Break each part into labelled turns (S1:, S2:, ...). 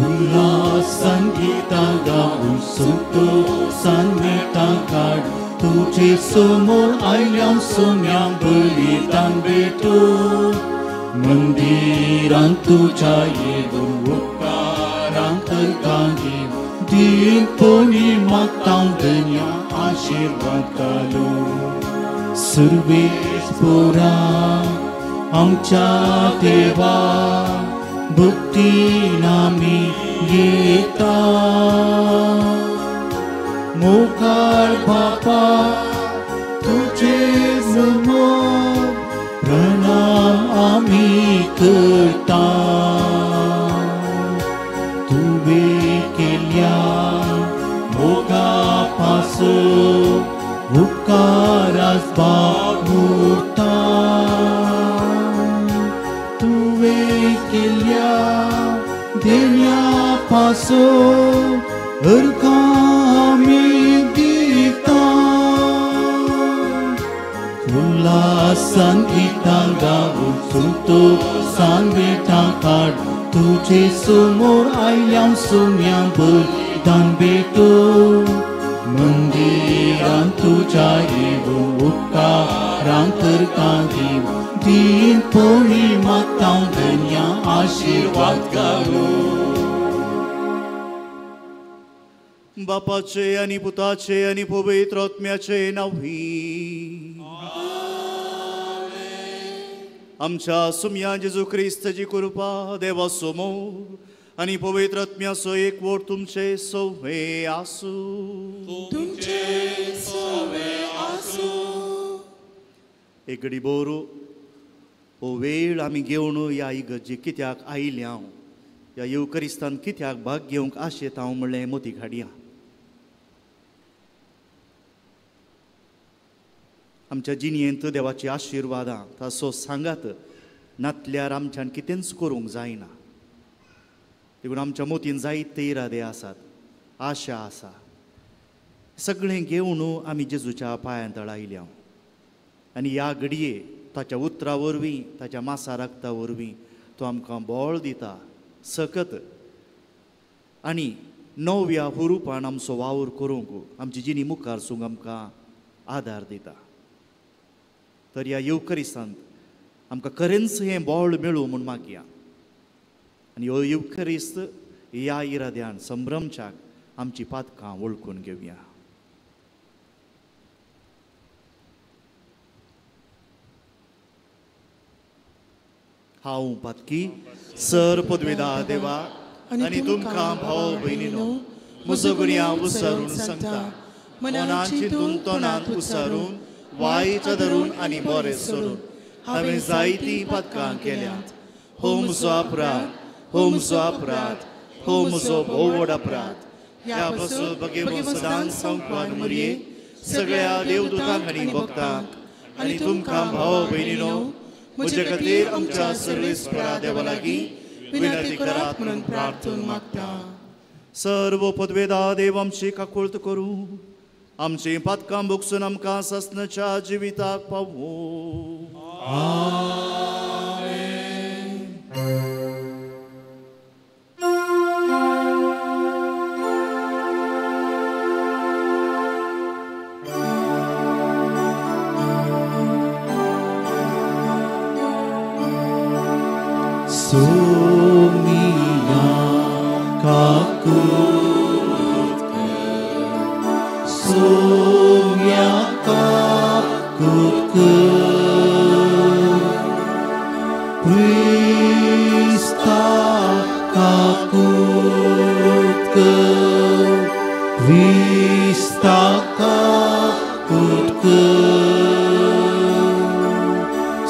S1: उल्हासान गितां गावन संतोसान मेटां काड तुजे समोर आयल्या सोम्या बलिदान भेटो मंदिरांत तुज्या येवन उपकारांक अर्गां दिवन दीनपणी मागता धन्या आशिर्वाद घालू सुर्वेस पोरा आमच्या देवा भक्तीन आमी येता मुखार बापा तुजे समोर प्रणाम आमी करता तुवें केल्या मोगा पासून उपकारास बाबुरता तुवें केल्या देण्या पासून अर्गां आमी दिता उल्हासान गितां गावन संतोसान मेटां काड तुजे समोर आयल्या सोम्या बलिदान भेटो मंदिरांत तुज्या येवन उपकारांक अर्गां दिवन दीनपणी मागता धन्या आशिर्वाद घालू.
S2: बापाचे आनी पुताचे आनी पवित्र आत्म्याचे नांवी आमच्या सुम्या जेजू क्रिस्ताची कृपा देवाचो मोग आनी पवित्र आत्म्याचो एकवट तुमचे सवे आसूं.
S3: तुमचे सवे आसूं.
S2: एक घडी बोरू हो वेळ आमी घेवन ह्या इगर्जे कित्याक आयिल्ले हांव ह्या येवकरिस्तान कित्याक भाग घेवंक आशेत हांव म्हणलें मोती घाडया. आमच्या जिणेंत देवाची आशिर्वादां ताचो सांगात नातल्यार आमच्यान कितेंच करूंक जायना. देखून आमच्या मोतीन जायते इरादे आसात, आशा आसा, सगळें घेवन आमी जेजूच्या पांयां तळ आयल्या आनी ह्या घडये ताच्या उतरा वरवीं ताच्या मासा रक्ता वरवीं तो आमकां बळ दिता सकत आनी नव्या हुरुपान आमचो वावर करूंक आमची जिणी मुखार सूंक आमकां आदार दिता. तर ह्या येवकरिस्तांत आमकां खरेंच हें बळ मेळूं म्हूण मागया आनी ह्यो येवकरिस्त ह्या इराद्यान संभ्रमच्याक आमची पातकां वळखून घेवया. हांव पातकी सर पदवेदा देवा आनी तुमकां भाव भयणीनो म्हजो गुन्यांव उसारून सांगता मनान चिंतून तोंडान उसारून वायट धरून आनी बरें सोडून हांवें जायतीं पातकां केल्यांत. हो म्हजो अपराध, हो म्हजो अपराध, हो म्हजो भोव व्हड अपराध. ह्या पासून बगेवन सदांच संपान मरये सगळ्या देवदूतांक आनी भक्तांक आनी तुमकां भाव भयणीनो म्हजे खातीर आमच्या सर्वेस्परा देवा लागीं विनंती करात म्हणून प्रार्थना मागता. सर्व पदवेदा देव आमची काकुळट करूं आमची पातकां भोगसून आमकां सासणाच्या जिविताक पावूं.
S1: सोमिया काकुत कर, सोम्या काकुत कर, क्रिस्ता काकुत कर, क्रिस्ता काकुत कर,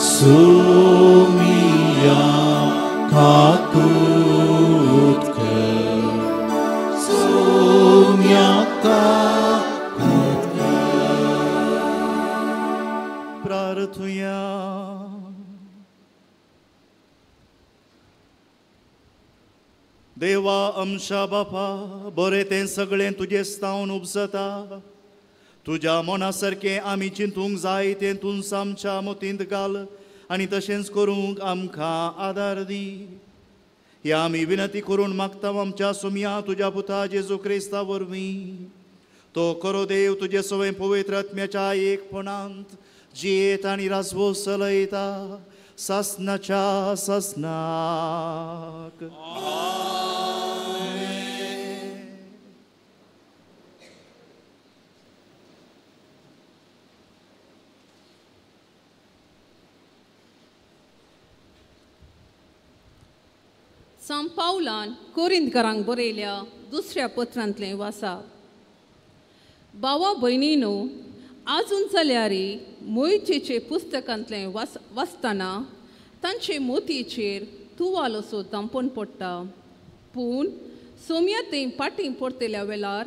S1: सोमिया काकुत कर, सोम्या काकुत कर.
S2: प्रार्थुया. देवा आमच्या बापा बरें तें सगळें तुजें स्थावन उपजता. तुज्या मना सारकें आमी चिंतूंक जाय तें तूंच आमच्या मतींत घाल आनी तशेंच करूंक आमकां आदार दी. ही आमी विनंती करून मागता आमच्या सुमया तुज्या पुता जेजू क्रिस्ता वरवीं. तो खरो देव तुजे सवय पवित्र आत्म्याच्या एकपणांत जियेत आनी राजवो चलयता सासनाच्या सासनाक.
S4: सांत पावलान कोरिंतकारांक बरयल्या दुसऱ्या पत्रांतलें वाचा. भावा भयणीनो, आजून जाल्यार मोयचेचे पुस्तकांतलें वाचतना तांचे मोतयेचेर तुवाल असो दांपण पडटा, पूण सोम्या तें फाटीं पडटल्या वेळार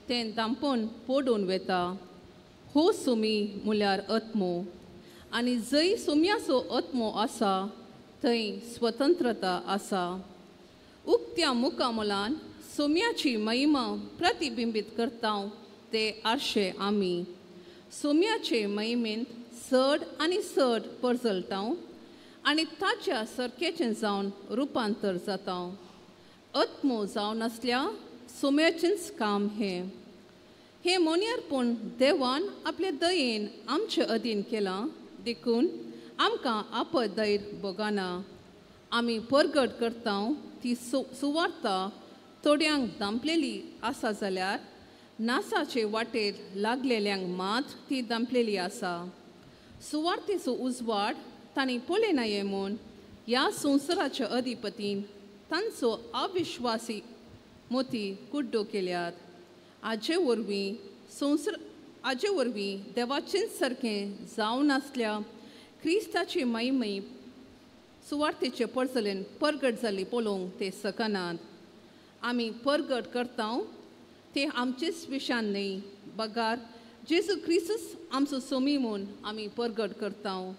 S4: तें दांपण पडून वता. हो सोमी म्हळ्यार आत्मो, आनी जंय सोम्याचो आत्मो आसा थंय स्वतंत्रता आसा. उक्त्या मुखामलान सोम्याची महिमा प्रतिबिंबीत करता ते आरशे आमी सोम्याचे महिमेंत चड आनी चड परजळटा आनी ताच्या सारकेचें जावन रुपांतर जाता. आत्मो जावन आसल्या सोम्याचेंच काम हें. हें मोन्यारपण देवान आपले दयेन आमचे अधीन केलां, देखून आमकां आपदैर भोगना. आमी परगट करता ती सुवार्ता थोड्यांक दांपलेली आसा जाल्यार नासाचे वाटेर लागलेल्यांक मात ती दांपलेली आसा. सुवार्थेचो उजवाड तांणी पळयनाये म्हूण ह्या संवसाराच्या अधिपतीन तांचो अविश्वासी मोती कुड्डो केल्यात. आजे वरवीं देवाचेंच सारकें जावन आसल्या क्रिस्ताची महिमय सुवार्थेचे परजलेन परगट जाल्ली पळोवंक ते शकनात. आमी परगट करता ते आमचेच विशान न्हय, बगार जेजू क्रिस्तूच आमचो सोमी म्हूण आमी परगट करता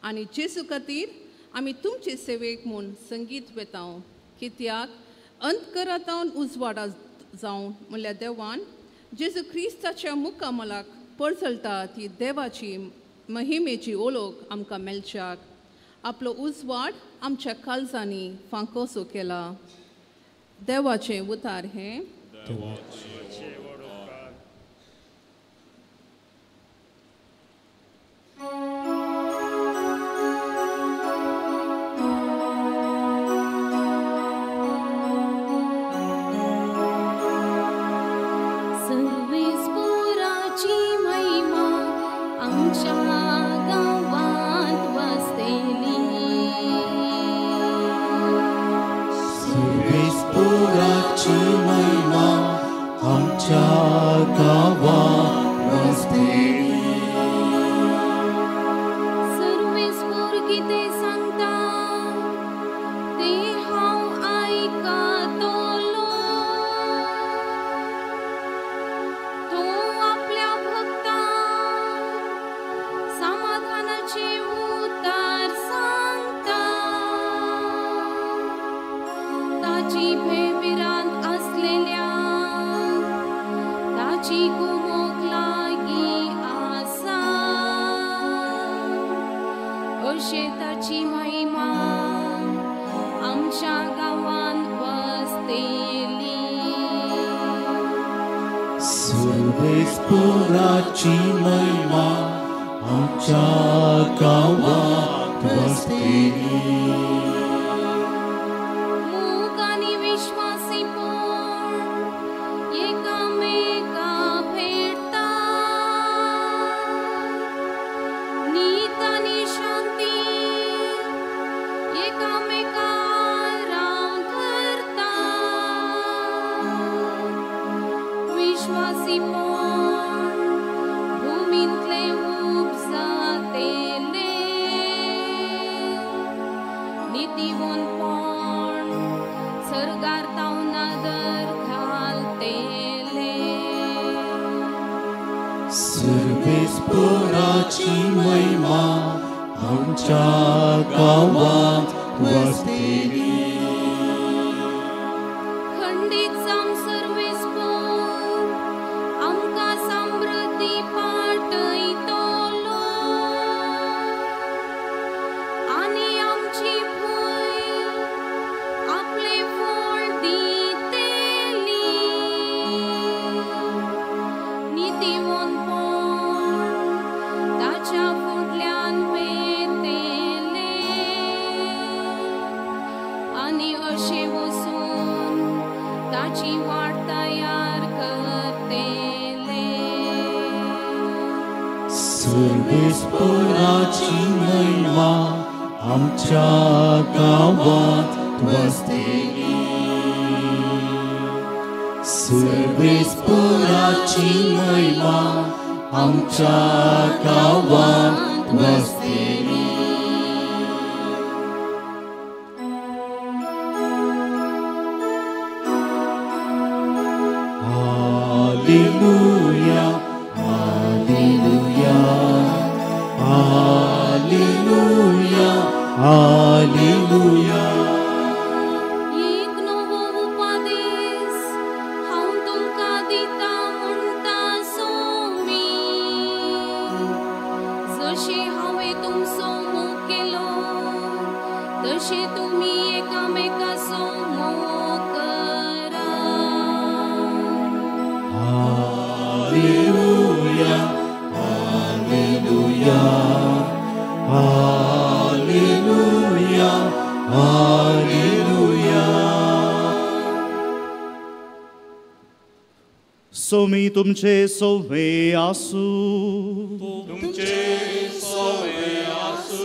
S4: आनी जेजू खातीर आमी तुमचे सेवेक म्हूण संगीत वेता. कित्याक अंतकरांत उजवाडा जावन म्हणल्यार देवान जेजू क्रिस्ताच्या मुखामलाक परजळटा ती देवाची महिमेची ओळख आमकां मेळच्याक आपलो उजवाड आमच्या काळजांनी फांकोसो केला. देवाचें उतार हें.
S5: सर्वेस्पोराची महिमा आमच्या गांवांत वसतेली.
S1: सर्वेस्पोराची महिमा आमच्या गांवांत वसतेली.
S5: सर्वेस्पोर कितें सांगता तें हांव आयकतलो. तो आपल्या भक्तांक समाधानाचे उतार सांगता. ताची भंयभिरांत आसलेल्या ताची कुमोक लागीं आसा. अशें ताची महिमा आमच्या गांवांत वसतेली.
S1: सर्वेस्पोराची महिमा आमच्या गांवांत वसतेली.
S5: मोग आनी विश्वासीपण एकामेका भेटता. नीत आनी शांती एकामेका राव धरता. विश्वासीपण भुमींतलें उपजातेलें. नितीवंतपण सर्गार तावन नदर घालतेलें.
S1: सर्वेस्पोराची महिमा आमच्या गांवांत वसतेली.
S5: खंडीत जावन सर्वेस्पोर आमकां समृद्धी पाटयतलो आनी आमची भूंय आपले
S1: सर्वेस्पराची महिमा आमच्या गांवांत वसतेली. सर्वेस्पराची महिमा आमच्या गांवांत वसतेली. Alleluia, Alleluia, Alleluia, Alleluia.
S5: एक नवो उपदेश हांव तुमकां दिता म्हणटा सोमी, जशें हांवें तुमचो मोग केलो तशें तुमी एकामेकाचो मोग करा.
S1: Alleluia, Alleluia, Alleluia, Alleluia.
S2: Somi तुमचे सोवे आसू,
S3: तुमचे सोवे आसू.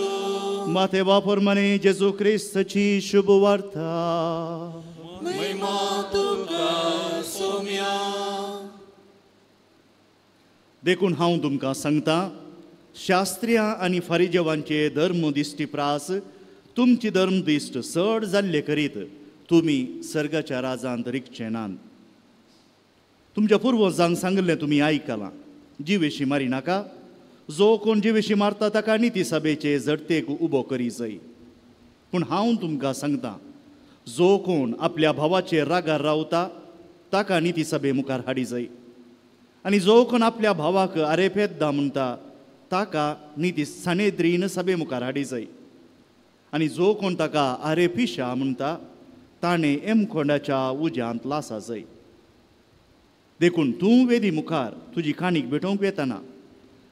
S2: माते वापरमाने जेजू क्रिस्ताची शुभ वार्ता.
S3: महिमा तुका सोम्या.
S2: देखून हांव तुमकां सांगता, शास्त्रियां आनी फारिजेवांचे धर्मदिश्टी प्रास तुमची धर्मदिश्ट चड जाल्ले करीत तुमी सर्गाच्या राजांत रिगचे नात. तुमच्या पुर्वजांक सांगिल्लें तुमी आयकलां, जिवेशी मारी नाका, जो कोण जिवेशी मारता ताका निती सभेचे झडतेक उबो करी जाय. पूण हांव तुमकां सांगता, जो कोण आपल्या भावाचेर रागार रावता ताका निती सभे मुखार हाडी जाय, आनी जो कोण आपल्या भावाक आरे पेद्दा म्हणटा ताका निती सानेद्रीन सभे मुखार हाडी जाय, आनी जो कोण ताका आरे पिशा म्हणटा ताणें एमकोंडाच्या उज्यांत लासा जाय. देखून तूं वेदी मुखार तुजी काणीक भेटोवंक वेतना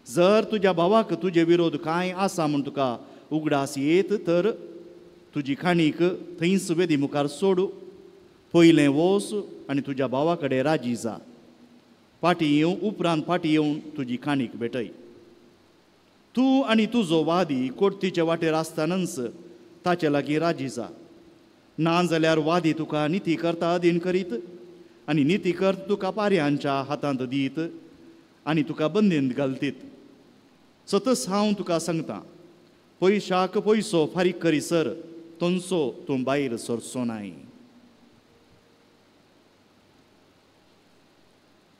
S2: जर तुज्या भावाक तुजे विरोध कांय आसा म्हूण तुका उगडास येत तर तुजी काणीक थंयच वेदी मुखार सोडू, पयलें वोस आनी तुज्या भावा कडेन राजी जा, फाटीं येवन उपरांत फाटीं येवन तुजी काणीक भेटय. तूं आनी तुजो वादी कोर्तीचे वाटेर आसतनाच ताचे लागीं राजी जा, ना जाल्यार वादी तुका निती करता अधीन करीत आनी निती करत तुका पारयांच्या हातांत दीत आनी तुका बंदींत घालतीत. सतच हांव तुका सांगता, पयशाक पयसो फारीक करीसर तंचो तूं भायर सरचो नाय.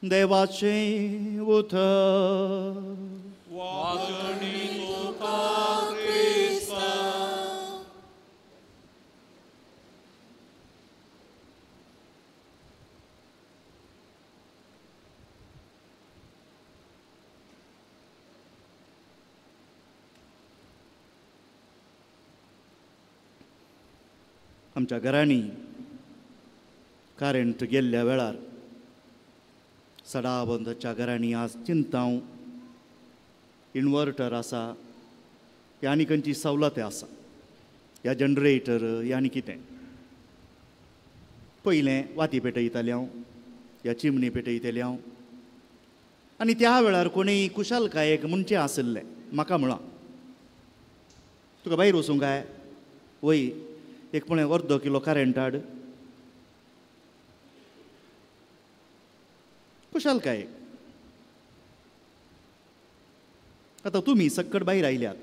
S2: देवाचें उतर.
S3: वागणी तुका क्रिस्ता.
S2: आमच्या घरांनी करंट गेल्ल्या वेळार सडाबंदच्या घरांनी आज चिंताव इन्वर्टर आसा, ह्या आनी खंयची सवलती आसा, ह्या जनरेटर ह्या आनी कितें. पयलें वाती पेटयतालें हांव, ह्या चिमणी पेटयतालें हांव, आनी त्या वेळार कोणीय कुशालकायेक म्हणचें आशिल्लें म्हाका म्हळां, तुका भायर वचूंक काय वय एक म्हळें अर्दो किलो करंट हाड. कुशालकायेक. आतां तुमी सक्कड भायर आयल्यात,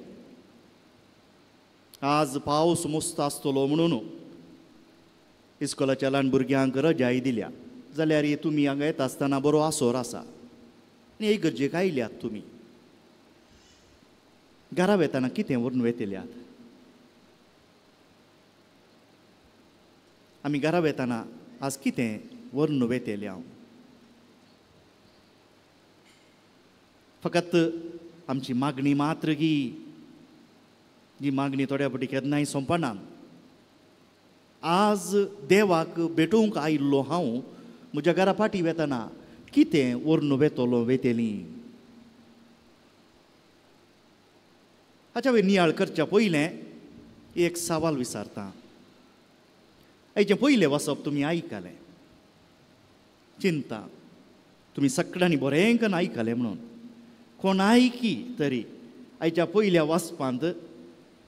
S2: आज पावस मस्त आसतलो म्हणून इस्कोलाच्या ल्हान भुरग्यांक रजाय दिल्या, जाल्यार तुमी हांगा येता आसतना बरो आसोर आसा आनी एक गरजेक आयल्यात तुमी. घरा वेतना कितें व्हरून वेतल्यात? आमी घरा वेतना आज कितें व्हरून वेतले? हांव फकत आमची मागणी मात्र ही जी मागणी थोड्या फावटी केन्नाय सोंपना. आज देवाक भेटोवंक आयिल्लो हांव म्हज्या घरा फाटीं वेतना कितें व्हरून वेतलो वेतली हाच्या वयर नियाळ करच्या पयलें एक सवाल विचारता. आयचें पयलें वसप तुमी आयकलें, चिंता तुमी सगळ्यांनी बरें करून आयकलें म्हणून कोणायकी तरी आयच्या पयल्या वाचपांत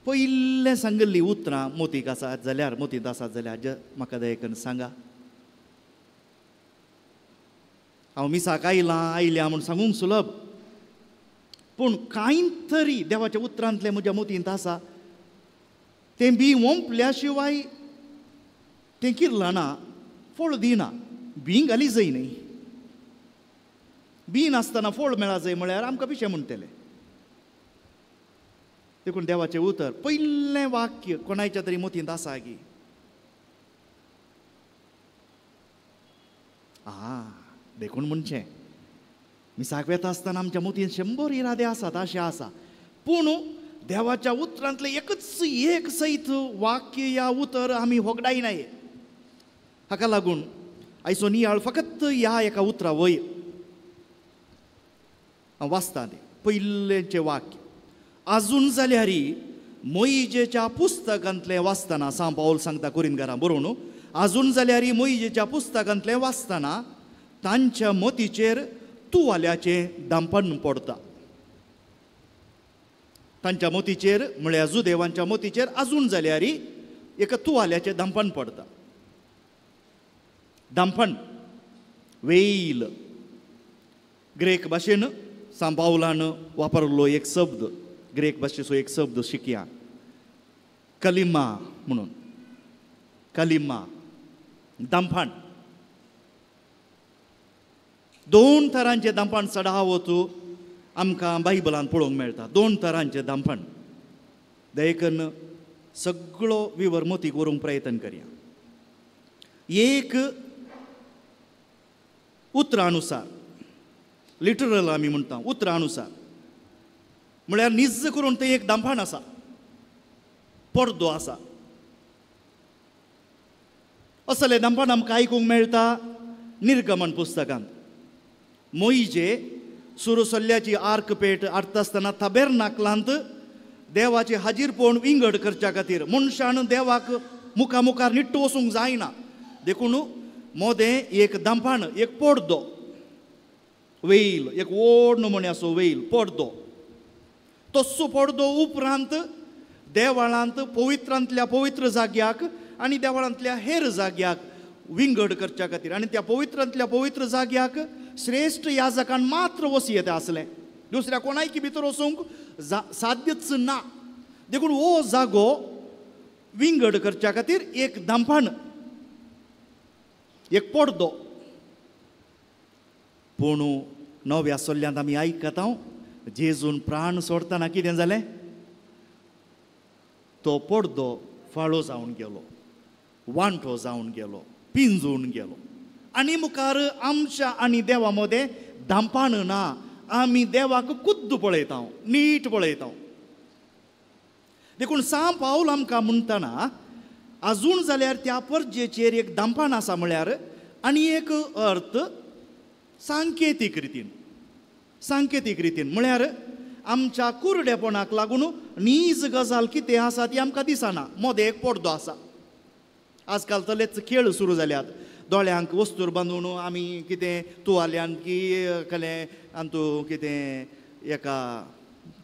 S2: पयलें सांगिल्लीं उतरां मोतीक आसात जाल्यार, मोतींत आसात जाल्यार म्हाका दयेकन सांगा. हांव मिसाक आयलां आयल्या म्हूण सांगूंक सुलभ, पूण कांय तरी देवाच्या उतरांतलें म्हज्या मोतींत आसा तें बी ओंपल्या शिवाय तें किरलाना, फळ दिना. बी घाली जाय न्ही, बी नासतना फळ मेळा जाय म्हळ्यार आमकां पिशें म्हणटलें. देखून देवाचें उतर पयलें वाक्य कोणायच्या तरी मोतींत आसा की आं, देखून म्हणचें मिसाक वेता आसतना आमच्या मोतींत 100 इरादे आसात अशें आसा, पूण देवाच्या उतरांतलें एकच एक सयत वाक्य या उतर आमी होगडायनाय. हाका लागून आयचो नियाळ फकत ह्या एका उतरा वयर हांव वाचता तें पयलेंचें वाक्य. आजून जाल्यार मोइजेच्या पुस्तकांतलें वाचतना, सांव पावल सांगता कोरिंदकारां बरोवन, आजून जाल्यार मोइजेच्या पुस्तकांतलें वाचतना तांच्या मोतीचेर तुवाल्याचें दांपण पडटा. तांच्या मोतीचेर म्हळ्यार जुदेवांच्या मोतीचेर आजून जाल्यार एका तुवाल्याचें दांपण पडटा. दांपण, वेल, ग्रेक भाशेन सांव पावलान वापरलो एक शब्द, ग्रेक भाशेचो एक शब्द शिकया, कलिमा म्हणून. कलिमा, दांपण. दोन तरांचे दांपण चडावत आमकां बायबलान पळोवंक मेळटा. दोन तरांचे दांपण. देखून सगळो विवर मोतीक व्हरूंक प्रयत्न करया. एक उतरानुसार, लिटरल आमी म्हणटा, उतरानुसार म्हळ्यार निज करून तें एक दांपण आसा, पडदो आसा. असलें दांपण आमकां आयकूंक मेळटा निर्गमन पुस्तकांत. मोइजे सुरसल्ल्याची आर्क पेट हाडटा आसतना ताबेरनाकलांत देवाचे हाजीरपण विंगड करच्या खातीर मनशान देवाक मुखा मुखार निट्ट वचूंक जायना, देखून मोदें एक दांपण, एक पडदो, वेल, एक व्हड नमुन्याचो वेल पडदो. तस्सो पडदो उपरांत देवळांत पवित्रांतल्या पवित्र जाग्याक आनी देवळांतल्या हेर जाग्याक विंगड करच्या खातीर, आनी त्या पवित्रांतल्या पवित्र जाग्याक श्रेश्ठ याजकान मात्र वसयेत आसलें, दुसऱ्या कोणायकी भितर वचूंक साध्यच ना. देखून हो जागो विंगड करच्या खातीर एक दांपण, एक पडदो. पूण नव्या सल्ल्यांत आमी आयकता जेजून प्राण सोडटना कितें जालें, तो पडदो फाळो जावन गेलो, वांटो जावन गेलो, पिंजून गेलो. आनी मुखार आमच्या आनी देवा मदें दांपण ना, आमी देवाक कुद्द पळयता, नीट पळयता. देखून सांव पावल आमकां म्हणटना आजून जाल्यार त्या परजेचेर एक दांपण आसा म्हळ्यार आनी एक अर्थ सांकेतीक रितीन, सांकेतीक रितीन म्हळ्यार आमच्या कुरडेपणाक लागून नीज गजाल कितें आसा ती आमकां दिसना. मोदें एक पडदो आसा. आजकाल तलेच खेळ सुरू जाल्यात, दोळ्यांक वस्तूर बांदून आमी कितें तुवाल्यान की कलें आमतू कितें एका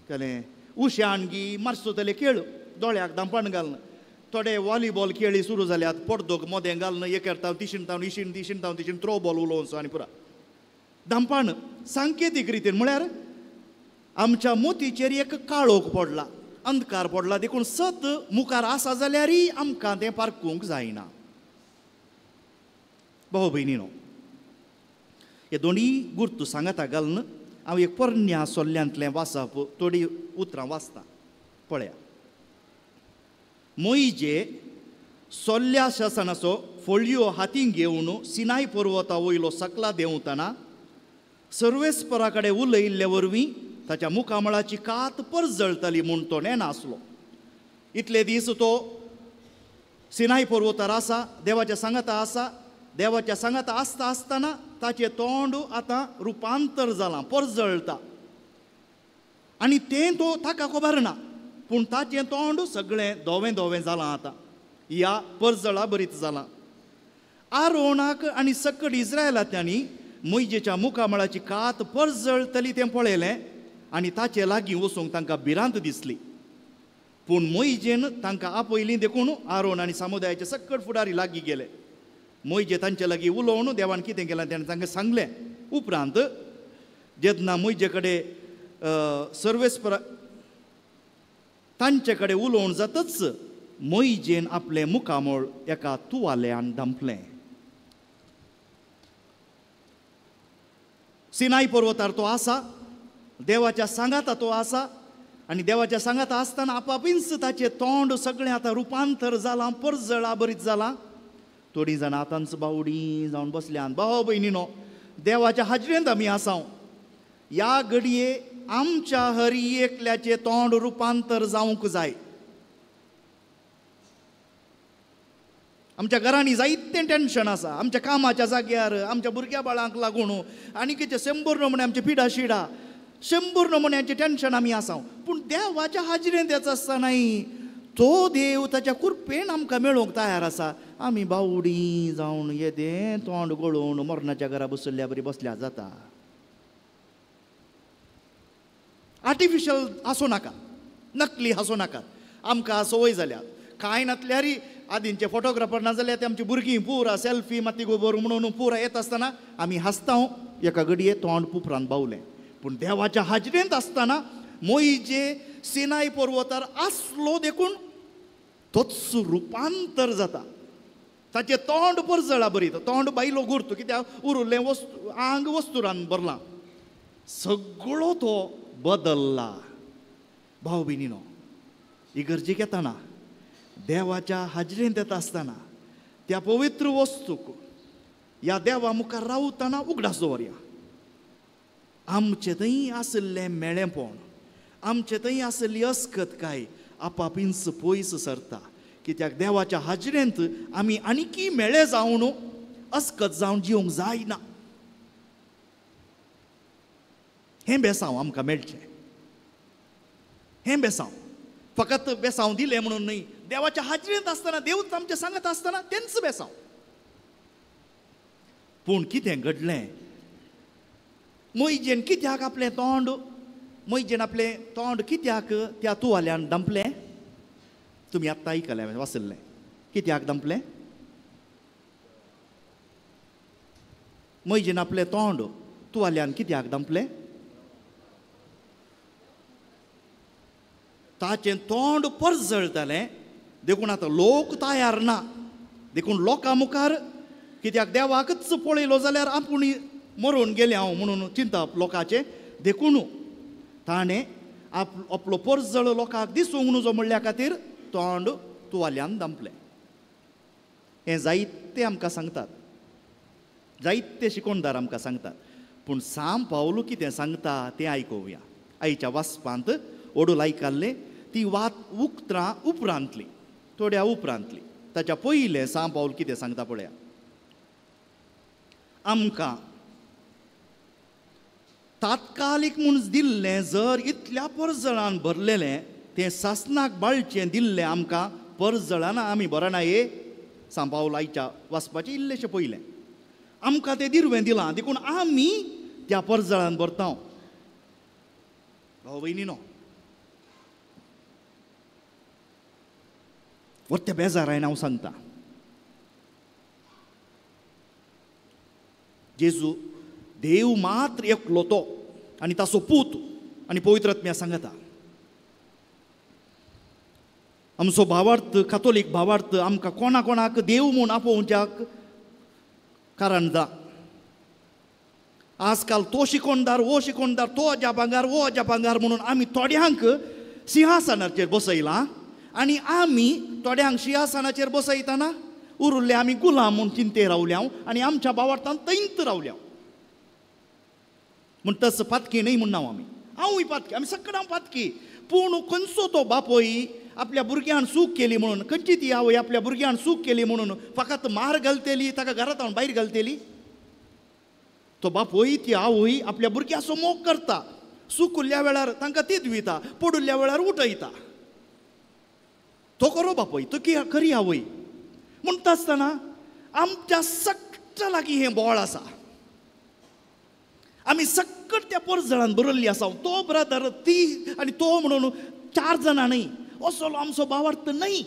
S2: कलें उश्यान गी मारसो तले खेळ, दोळ्याक दांपण घालून. थोडे वॉलीबॉल खेळी सुरू जाल्यात, पडदोक मोदें घालून एक करता तिशीन तावन इशीन तिशीन तावन तिशीन थ्रो बॉल उलोवचो आनी पुरा दांपण. सांकेतीक रितीन म्हळ्यार आमच्या मोतीचेर एक काळोख पडला, अंधकार पडला, देखून सत मुखार आसा जाल्यारय आमकां तें पारखूंक जायना. भाव भयणीनो, हे दोनूय गुर्तू सांगाता घालून हांव एक पोरण्या सोल्ल्यांतलें वाचप थोडीं उतरां वाचता, पळया. मोइजे सोल्ल्या शासनाचो फोळयो हातीन घेवन सिनाय पर्वता वयलो सकला देंवतना सर्वेस्परा कडेन उलयिल्ले वरवीं ताच्या मुखामळाची कात परजळटली म्हूण तो नेणासलो. इतले दीस तो सिनाय पर्वतार आसा, देवाच्या सांगाता आसा. देवाच्या सांगाता आसता आसतना ताचें तोंड आतां रुपांतर जालां, परजळटा, आनी तें तो ताका खबर ना, पूण ताचें तोंड सगळें धवें धवें जालां आतां, ह्या परजळा बरीच जालां. आरोणाक आनी सकड इस्रायलांतल्यांनी मोइजेच्या मुखामळाची कात परजळटली तें पळयलें आनी ताचे लागीं वचूंक तांकां भिरांत दिसली. पूण मोयजेन तांकां आपयलीं देखून आरोन आनी समुदायाचे सकट फुडारी लागीं गेले. मोयजे तांचे लागीं उलोवन देवान कितें केलां तेणें तांकां सांगलें. उपरांत जेन्ना मोयजे कडेन सर्वेस्परा तांचे कडेन उलोवन जातच मोयजेन आपलें मुखामळ एका तुवाल्यान धांपलें. सिनाय पर्वतार तो आसा, देवाच्या सांगाता तो आसा आनी देवाच्या सांगाता आसतना आपापींच ताचें तोंड सगळें आतां रुपांतर जालां, परजळा बरीच जालां. थोडीं जाणां आतांच बावडी जावन बसल्यान. भाव भयणीनो, देवाच्या हाजरेंत आमी आसाव. ह्या घडये आमच्या हरी एकल्याचें तोंड रुपांतर जावंक जाय. आमच्या घरांनी जायतें टेन्शन आसा, आमच्या कामाच्या जाग्यार, आमच्या भुरग्या बाळांक लागून आनी कितें 100 नमुने आमचे पिडा शिडा, 100 नमुन्यांचें टेन्शन आमी आसा. पूण देवाच्या हाजरेंत येता आसतनाय तो देव ताच्या कृपेन आमकां मेळोवंक तयार आसा. आमी बावडी जावन येदें तोंड गळोवन मरणाच्या घरा बसल्या बरी बसल्या जाता. आर्टिफिशल आसूं नाका, नकली आसूं नाका. आमकां संवय जाल्या. कांय नातल्यारी आदींचे फोटोग्राफर ना जाल्यार ते आमची भुरगीं पुरा सेल्फी माती गोबर म्हणून पुरा येत आसतना आमी हांसता. एका घडये तोंड पुपरान बावलें. पूण देवाच्या हाजरेंत आसतना मोयजे सिनाय पर्वतार आसलो देखून तोच रुपांतर जाता. ताचें तोंड परजळा बरी, तोंड बायलो गुर्त कित्याक उरिल्लें वस्तू आंग वस्तुरान भरलां, सगळो तो बदल्ला. भाव भयणीनो, इगर्जेक येतना देवाच्या हाजरेंत येता आसतना त्या पवित्र वस्तूक ह्या देवा मुखार रावतना उगडास दवरया. आमचे थंय आशिल्लें मेळेपण, आमचे थंय आशिल्ली अस्कतकाय आपापींच पयस सरता. कित्याक देवाच्या हाजरेंत आमी आनीकी मेळे जावन अस्कत जावन जिवंक जायना. हें बेसांव आमकां मेळचें. हें बेसांव फकत बेसांव दिलें म्हणून न्हय, देवाच्या हाजरेंत आसतना देवच आमचें सांगत आसतना तेंच बेसांव. पूण कितें घडलें? मोयजेन कित्याक आपलें तोंड, मोयजेन आपलें तोंड कित्याक त्या तुवाल्यान धांपलें? तुमी आत्तां आयकलें वाचिल्लें. कित्याक धांपलें? मोयजेन आपलें तोंड तुवाल्यान कित्याक धांपलें? ताचें तोंड परजळटालें देखून आतां लोक तयार ना. देखून लोकां मुखार कित्याक देवाकच पळयलो जाल्यार आपूण मरून गेलें हांव म्हणून चिंतप लोकांचें. देखून ताणें आपलो परजळ लोकांक दिसूंक नुजो म्हणल्या खातीर तोंड तुवाल्यान धांपलें. हें जायते आमकां सांगतात, जायते शिकोणदार आमकां सांगतात. पूण साम पावलू कितें सांगता तें आयकुया. आयच्या वाचपांत ओडूल आयकल्लें ती वात उकत्रां उपरांतली, थोड्या उपरांतली. ताच्या पयलें साम पावल कितें सांगता पळया. आमकां तात्कालीक म्हूण दिल्लें जर इतल्या परजळान भरलेलें तें सासनाक बाळचें दिल्लें आमकां परजळान आमी बरना. हे साम पावल आयच्या वाचपाचें इल्लेशें पयलें. आमकां तें दिरवें दिलां देखून आमी त्या परजळान भरता. भाव भयणीनो, वरत्या बेजारायन हांव सांगता, जेजू देव मात्र एकलो तो आनी ताचो पूत आनी पवित्र आत्म्या सांगता. आमचो भावार्थ, कातोलीक भावार्थ आमकां कोणा कोणाक देव म्हूण आपोवच्याक कारण जा. आजकाल तो शिकोणदार, वो शिकोणदार, तो अज्या भांगार, वो अज्या भांगार म्हणून आमी थोड्यांक सिंहासनाचेर बसयलां आनी आमी थोड्यांक सिंहासनाचेर बसयतना उरिल्ले आमी गुलाम म्हूण चिंते रावल्या आनी आमच्या भावार्थान थंयच रावल्या. म्हूण तस पातकी न्हय म्हूण आमी, हांवूय पातकी, आमी सगळ्यां पातकी. पूण खंयचो तो बापूय आपल्या भुरग्यान चूक केली म्हणून, खंयची ती आवय आपल्या भुरग्यान चूक केली म्हणून फकत मार घालतली, ताका घरांत भायर घालतली? तो बापूय ती आवय आपल्या भुरग्याचो मोग करता, सुकुल्ल्या वेळार तांकां तीत दिता, पडुल्ल्या वेळार उठयता. तो खरो बापूय, तो खरी आवय. म्हणटा आसतना आमच्या सगळ्या लागीं हें बोळ आसा. आमी सकट त्या परजळान बरयल्ली आसा. तो ब्रदर ती आनी तो म्हणून 4 जाणां न्हय, असलो आमचो भावार्थ न्हय.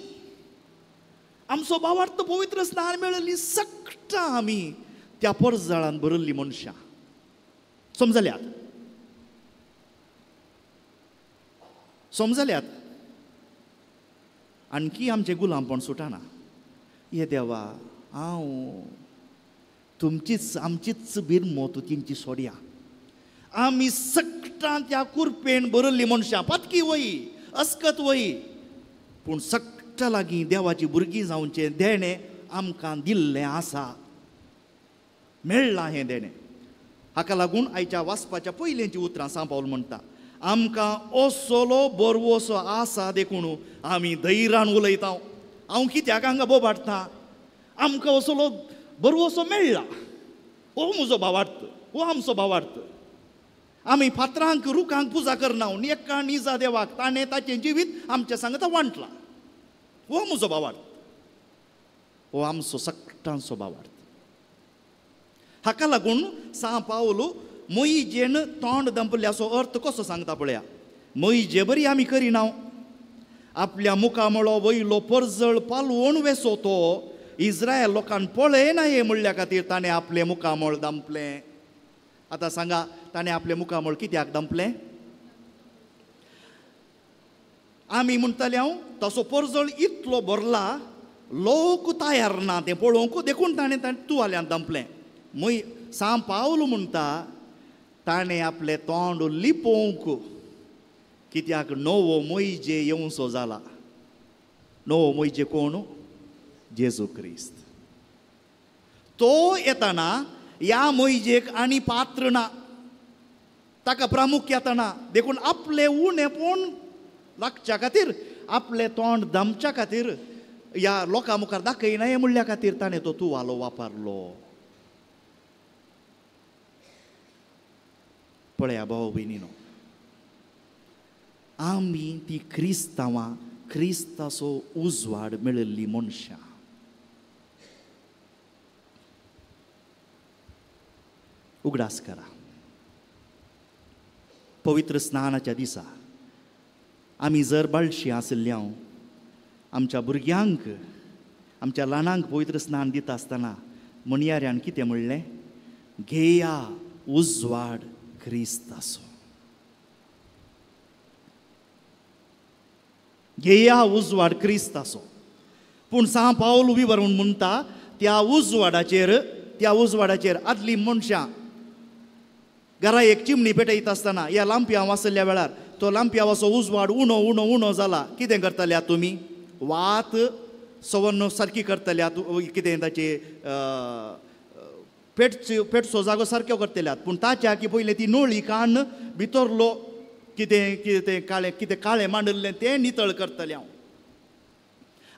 S2: आमचो भावार्थ पवित्र स्नान मेळिल्ली सगळां आमी त्या परजळान बरयल्ली मनशां. समजल्यात? समजल्यात? आणखी आमचें गुलामपण सुटना. ये देवा, हांव तुमचीच आमचीच बिरमो तूं तेंची सोडया. आमी सगळां त्या कुरपेन बरयल्ली मनशां, पातकी वय अस्कत वय, पूण सगळ्या लागीं देवाची भुरगीं जावचें देणें आमकां दिल्लें आसा, मेळ्ळां हें देणें. हाका लागून आयच्या वाचपाच्या पयलींची उतरां सांव पावल म्हणटा, आमकां असलो बरवसो आसा देखून आमी धैर्यान उलयता. हांव कित्याक हांगा बोबाटता? आमकां असलो बरवसो मेळ्ळा. हो म्हजो भावार्थ, हो आमचो भावार्थ. आमी फातरांक रुखांक पुजा करना, एका निजा देवाक ताणें ताचें जिवीत आमच्या सांगता वांटलां. हो म्हजो भावार्थ, हो आमचो सगळ्यांचो भावार्थ. हाका लागून सांव पावल मोहिजेन तोंड दंपल्याचो अर्थ कसो सांगता पळया. मोहिजे बरी आमी करिना, आपल्या मुखामळो वयलो परजळ पालवण वेसो तो इस्रायल लोकांक पळयना हे म्हणल्या खातीर ताणें आपलें मुखामळ दांपलें. आतां सांगा, ताणें आपलें मुखामळ कित्याक दांपलें? आमी म्हणटाले हांव तसो परजळ इतलो भरला, लोक तयार ना तें पळोवंक, देखून ताणें तुवाल्यान दांपलें. मोय सांव पावल म्हणटा ताणें आपलें तोंड लिपोवंक, कित्याक नवो मोहिजे येवचो जाला. नवो मोहिजे कोण? जेजू क्रिस्त. तो येताना ह्या मोहिजेक आनी पात्र ना, ताका प्रामुख्यता ना, देखून आपलें उणेपण लागच्या खातीर, आपलें तोंड दामच्या खातीर, ह्या लोकां मुखार दाखयना हें म्हणल्या खातीर ताणें तो तुवालो वापरलो. पळया भाव भयणीनो, आमी ती क्रिस्तांवां, क्रिस्ताचो उजवाड मेळिल्ली मनशां. उगडास करा, पवित्र स्नानाच्या दिसा आमी जर बाळशी आशिल्ल्या आमच्या भुरग्यांक, आमच्या ल्हानांक पवित्र स्नान दिता आसतना म्हणयाऱ्यान कितें म्हणलें? घेया उजवाड क्रिस्ताचो, घेया उजवाड क्रिस्ताचो. पूण सांव पावल विवरून म्हणटा त्या उजवाडाचेर, त्या उजवाडाचेर आदली मनशां घरा एक चिमणी पेटयता आसतना ह्या लांपयांव आशिल्ल्या वेळार तो लांपयांवाचो उजवाड उणो उणो उणो जाला. कितें करतल्या तुमी? वात सवन सारकी करतल्या, कितें ताची पेटचो जागो सारक्यो करतल्यात. पूण ताच्या की पयलें ती नळी काडून भितरलो कितें कितें काळें कितें काळें मांडिल्लें तें नितळ करतलें हांव.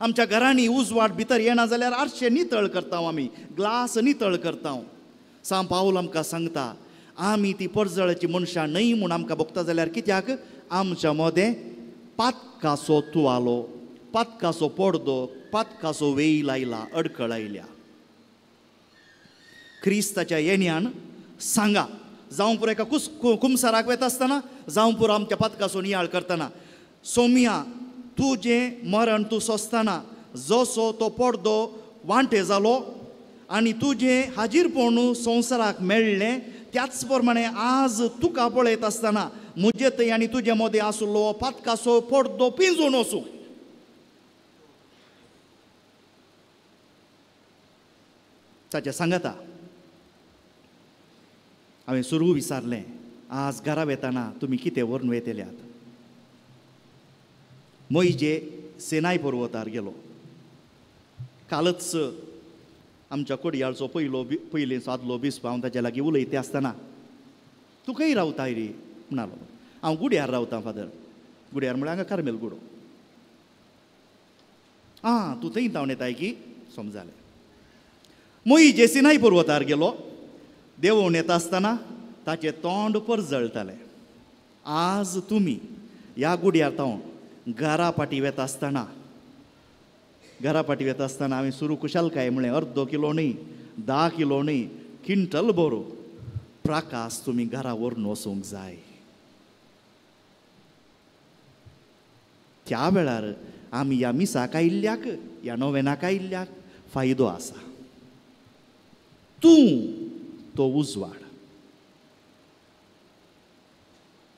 S2: आमच्या घरांनी उजवाड भितर येना जाल्यार आरशे नितळ करता आमी, ग्लास नितळ करता. सांव पावल आमकां सांगता आमी ती परजळाची मनशां न्हय म्हूण आमकां भोगता जाल्यार कित्याक? आमच्या मदें पातकाचो तुवालो, पातकाचो पडदो, पातकाचो वेल आयला, अडकळ आयल्या. क्रिस्ताच्या येण्यान सांगा, जावं पुरो एका कुमसाराक वता आसतना, जावं पुरो आमच्या पातकाचो नियाळ करतना, सोम्या तुजें मरण तूं सोंसतना जसो तो पडदो वांटे जालो आनी तुजें हाजीरपण संवसाराक मेळ्ळें, त्याच प्रमाणे आज तुका पळयत आसतना म्हजे थंय आनी तुजे मदें आसलो पातकाचो पडदो पिंजून वचूं. ताच्या सांगाता हांवें सुरू विचारलें, आज घरा वेताना तुमी कितें व्हरून वेतल्यात? मोहिजे सेनाय पर्वतार गेलो. कालच आमच्या कोडयाळचो पयलो पयलींचो आदलो बिस्प हांव ताच्या लागीं उलयता आसतना, तूं खंय रावताय रे म्हणालो. हांव गुड्यार रावतां फादर. गुड्यार म्हळ्यार हांगा कार्मेल गुडो. आं, तूं थंय धांवन येताय की? समजालें. मोहिजे सिनाय पर्वतार गेलो. देंवोवन येता आसतना ताचें तोंड परजळटालें. आज तुमी ह्या गुड्यार तावन घरा फाटी वेता आसतना, घरा फाटी वेता आसतना हांवें सुरू कुशालकाय म्हणलें, अर्दो किलो न्हय, 10 किलो न्हय, क्विंटल बरो प्रकाश तुमी घरा व्हरून वचूंक जाय. त्या वेळार आमी ह्या मिसाक आयिल्ल्याक, ह्या नोवेनाक आयिल्ल्याक फायदो आसा. तूं तो उजवाड,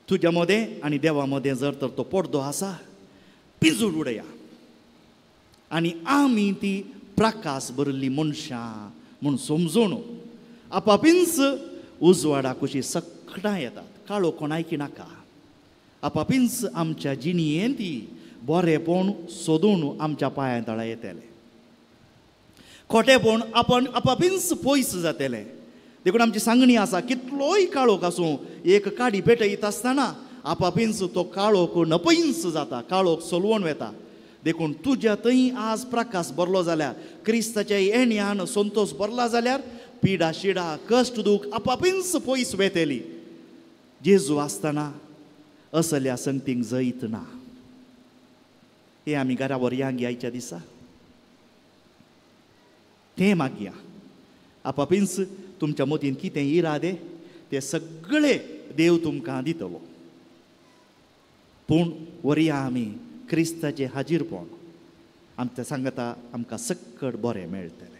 S2: तुज्या मदें आनी देवा मदें जर तर तो पडदो आसा पिंजून उडया आनी आमी ती प्रकाश भरिल्ली मनशां म्हूण समजून आपापींच उजवाडा कुशी सकटां येतात. काळो कोणायकी नाका. आपापींच आमच्या जिणयेन ती बरेंपण सोदून आमच्या पांयां तळा येतलें, खोटेपण आपण आपापींच पयस जातलें. देखून आमची सांगणी आसा, कितलोय काळोख आसूं एक काडी पेटयत आसतना आपापींच तो काळोख नपयंच जाता, काळोख सोलवण वेता. देखून तुज्या थंय आज प्रकाश भरलो जाल्यार, क्रिस्ताच्या येण्यान संतोश भरला जाल्यार पिडा शिडा कश्ट दूख आपापींच पयस वेतली. जेजू आसतना असल्या संगतींक जैत ना. हे आमी घरा व्हरया आयच्या दिसा, तें मागया. आपापींच तुमच्या मतीन कितें इरादे ते सगळे देव तुमकां दितलो. पूण व्हरया आमी क्रिस्ताचें हाजीरपण आमच्या सांगता आमकां सक्कड बरें मेळटलें.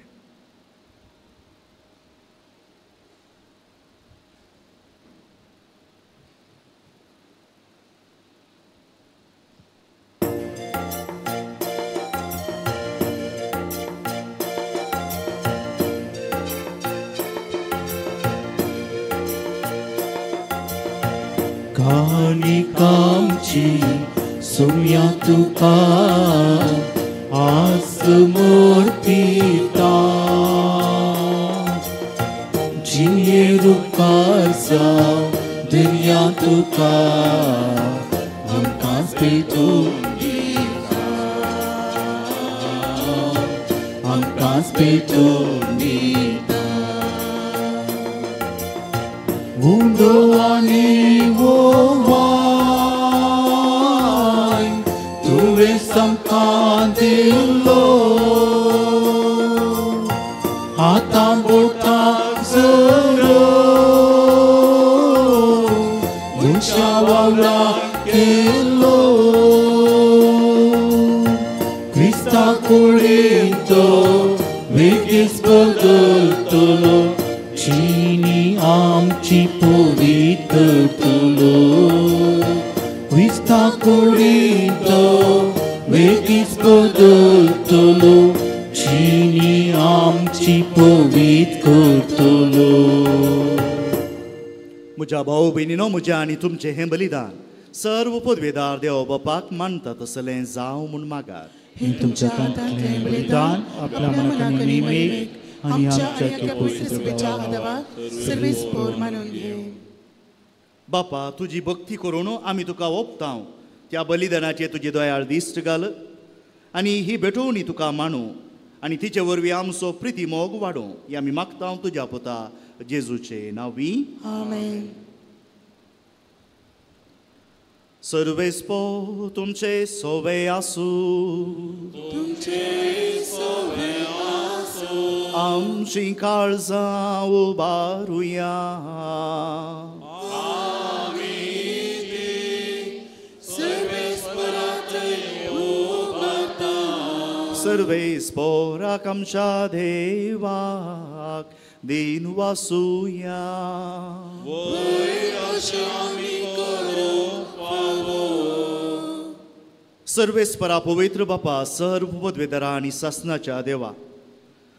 S1: कानिकामची सुम्या तुका आस मोर्पिता, जिये रुपासा दुनिया तुका आमकांच पेटून दिता, आमकांच पेटून दिता. उंदो आनी वोवाय तुवें सामकां दिलो, आतां बोटां जोरो मनशा वावरा केलो. क्रिस्ता कुडींत वेगीच बदलतलो, जिणी आमची पवित्र करतलो. क्रिस्ता कुडींत वेगीच बदलतलो, जिणी आमची पवित्र करतलो.
S2: म्हज्या भाव भयणीनो, म्हज्या आनी तुमचें हें बलिदान सर्व पदवेदार देव बापाक मानता तसलें जावं म्हूण मागात.
S1: हें तुमच्या हातांतलें बलिदान आपल्या मनाक नेमेक आनी आमच्या
S6: मानून घे.
S2: बापा, तुजी भक्ती करून आमी तुका ओपतांव. त्या बलिदानाचे तुजी दयाळ दिश्ट घाल आनी ही भेटवणी तुका मानू आनी तिचे वरवीं आमचो प्रिती मोग वाडोवं. ही आमी मागतांव तुज्या पुता जेजूचे नांवी.
S6: आमेन.
S2: सर्वेस्पो तुमचे सोवे आसूं,
S6: तुमचे सोवे आसूं.
S2: आमची काळजां उबारुया. सर्वेस्पोराक आमच्या देवाक दीन वासुया. सर्वेस्परा पवित्र बापा, सर्व पदवेदारा आनी सासनाच्या देवा,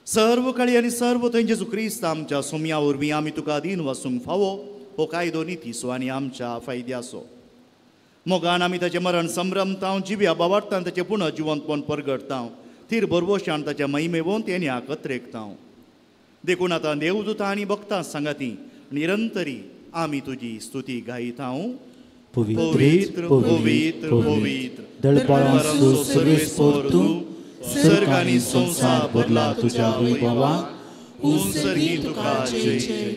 S2: सर्व काळी आनी सर्व थंय जेजू क्रिस्त आमच्या सोम्या वरवीं आमी तुका दीन वासूंक फावो हो कायदो नितीचो आनी आमच्या फायद्याचो. मोगान आमी ताचें मरण संभ्रमतांव, जिव्या बावाडतां ताचें पुनः जिवंतपण परगडतांव, थीर भरवशान ताच्या महिमेवोन तेन्याक अत्रेकतांव. देखून आतां देवदूतां आनी भक्तां सांगाती निरंतरी आमी तुजी स्तुती गायतांव.
S1: पवित्र पवित्र पवित्र दळपाळांचो सर्वेस्पर तूं, सर्ग आनी संवसार भरला तुज्या वैभवान.
S2: उंसर्गी तुका जय जय,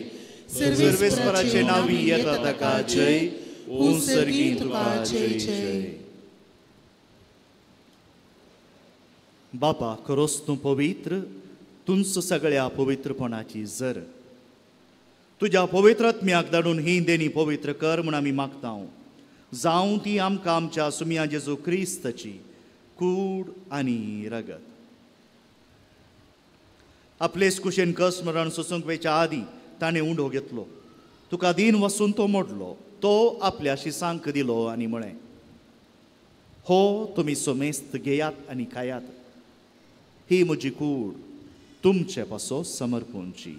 S2: सर्वेस्पराचे नांवी येता ताका जय, उंसर्गी तुका जय जय. बापा, खरोच तूं पवित्र, तुमचो सगळ्या पवित्रपणाची जर. तुज्या पवित्र आत्म्याक धाडून ही देणी पवित्र कर म्हूण आमी मागता. जावं ती आमकां आमच्या सुमया जेजू क्रिस्ताची कूड आनी रगत. आपलेच कुशेन कस मरण सोसूंक वेच्या आदीं ताणें उंडो घेतलो, तुका दीन वसून तो मोडलो, तो आपल्या शिसांक दिलो आनी म्हळें, हो तुमी सोमेस्त घेयात आनी खायात, ही म्हजी कूड तुमचे पासो समर्पूंची.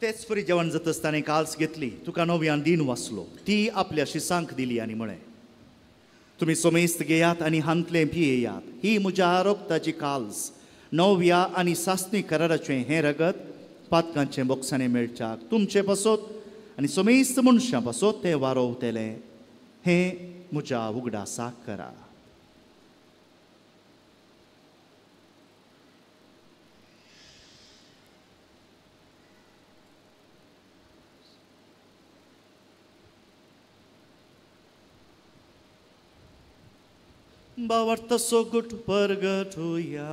S2: तेच परी जेवण जातच ताणें काल्स घेतली, तुका नव्यान दीन वाचलो, ती आपल्या शिसांक दिली आनी म्हळें, तुमी सोमेस्त घेयात आनी हांतलें पियेयात, ही म्हज्या रक्ताची काल्स, नव्या आनी सासणी कराराचें हें रगत पातकांचें बोक्साणें मेळच्याक तुमचे पासत आनी सोमेस्त मनशां पासत तें वारोवतलें, हें म्हज्या उगडासाक करा. बावर्त सोगुट परगटुया.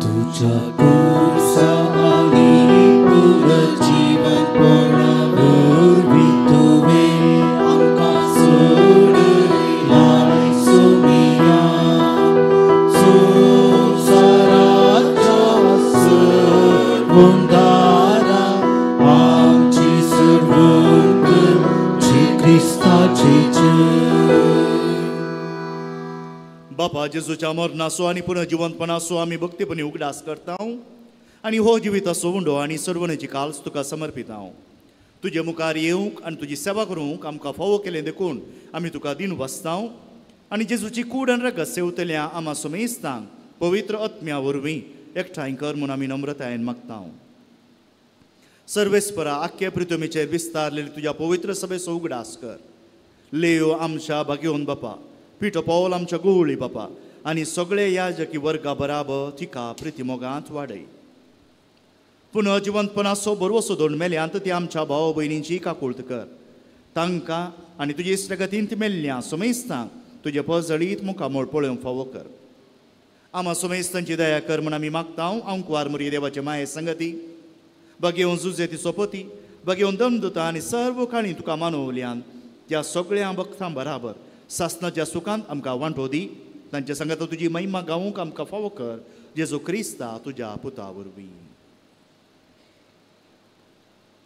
S3: तुझ्या कुर्सा आनी पुनर्जीवनपणा वरवीं तुवें आमकां सोडयलाय सोमिया, संवसाराच्या सर्वोंदारा आमची सर्वंत जी क्रिस्ताची जय.
S2: बापा जेजूच्या मरणाचो आनी पुनर्जिवंतपणाचो आमी भक्तीपणी उगडास करता आनी हो जिविताचो उंडो आनी सर्वणेची काल्स तुका समर्पिता. तुजे मुखार येवंक आनी तुजी सेवा करूंक आमकां फावो केलें देखून आमी तुका दीन वाचता आनी जेजूची कूड आनी रगत सेवतल्या आमा सोमेस्तांक पवित्र आत्म्या वरवीं एकठांय कर म्हूण आमी नम्रतायेन मागता. सर्वेस्परा आख्खे पृथ्वीचेर विस्तारलेली तुज्या पवित्र सभेचो उगडास कर. लेयो आमच्या भाग्योन बापा, पिटो पावल आमच्या गुवळी बापा आनी सगळे याजकी वर्गा बराबर तिका प्रितीमोगांत वाडय. पुनः जिवंतपणाचो बरवसो दोन मेल्यांत ती आमच्या भाव भयणींची काकुळट कर. तांकां आनी तुजे इश्टगतींत मेल्ल्या सोमेस्तांक तुजे पजळीत मुखामोळ पळोवंक फावो कर. आमा सोमेस्तांची दया कर म्हूण आमी मागता. आंकवार मुरी देवाचे माये संगती बगेवन जुजे ती सोपती बगेवन दमदुता आनी सर्व काणी तुका मानवल्यान त्या सगळ्या भक्तां बराबर सासनाच्या सुखांत आमकां वांटो दी. तांच्या सांगाता तुजी महिमा गावूंक आमकां फावो कर, जेजू क्रिस्ता तुज्या पुता वरवीं.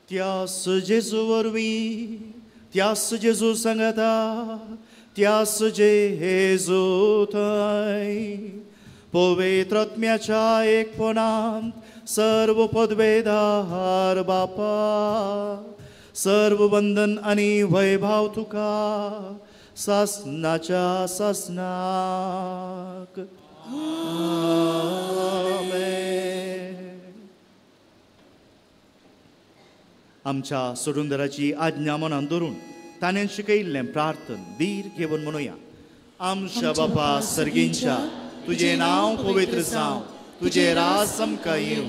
S2: त्यास जेजू वरवीं, त्यास जेजू सांगाता, त्यास जेजू थंय पवित्र आत्म्याच्या एकपणांत सर्व पदवेदार बापा, सर्व वंदन आनी वैभाव तुका सासनाच्या सासनाक. आमेन. आमच्या सोडुंदराची आज्ञा मनान धरून ताणें शिकयिल्लें प्रार्थन धीर घेवन म्हणुया. आमच्या बापा सर्गींच्या, तुजें नांव पवित्र जावं, तुजें राज आमकां येवं,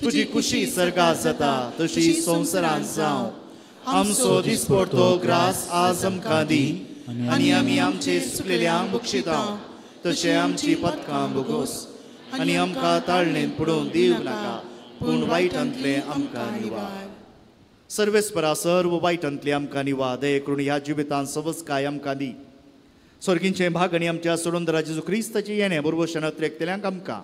S2: तुजी खुशी सर्गात जाता तशी संवसारांत जावं. आमचो दिसपडतो ग्रास आज आमकां दी आनी आमी आमचे चुकलेल्यांक बक्षिता तशें आमची पदकां भोगोस आनी आमकां ताळणेंत पडोवन दिवं नाका, पूण वायटांतलें आमकां निवार. सर्वेस्परा सर्व वायटांतलें आमकां निवार. दये करून ह्या जिवितांत सवस्काय आमकां दी. स्वर्गींचें भाग आनी आमच्या सोडून जेजू क्रिस्ताचें येणें बरोबर शणत्रेकतल्यांक आमकां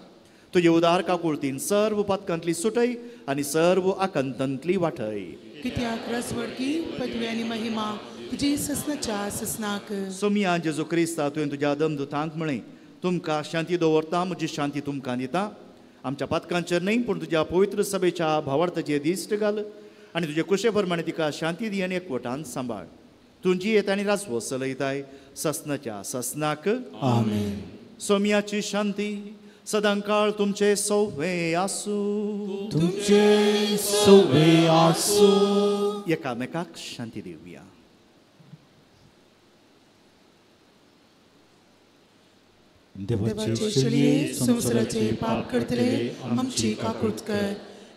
S2: तुजे उदार काकुळतीन सर्व पातकांतली सुटय आनी सर्व आकांतांतली वाटय.
S6: कित्याक रसवडकी पदवी आनी महिमा तुजी ससनाच्या ससनाक.
S2: सोमिया जेजू क्रिस्ता, तुवें तुज्या दमदुतांक म्हळें, तुमकां शांती दवरता, म्हजी शांती तुमकां दिता. आमच्या पातकांचेर न्हय पूण तुज्या पवित्र सभेच्या भावार्थाचेर दिश्ट घाल आनी तुजे कुशे प्रमाणे तिका शांती दी आनी एकवटान सांबाळ. तुजी येता आनी राजवो चलयताय ससनाच्या ससनाक.
S1: आमेन.
S2: सोमियाची शांती सदांकाळ तुमचे सौवे आसूं,
S1: तुमचे सौवे आसूं.
S2: एकामेकाक शांती दिवया.
S1: देवाचे
S6: शेळये संवसाराचे पाप करतले आमची काकूत कर.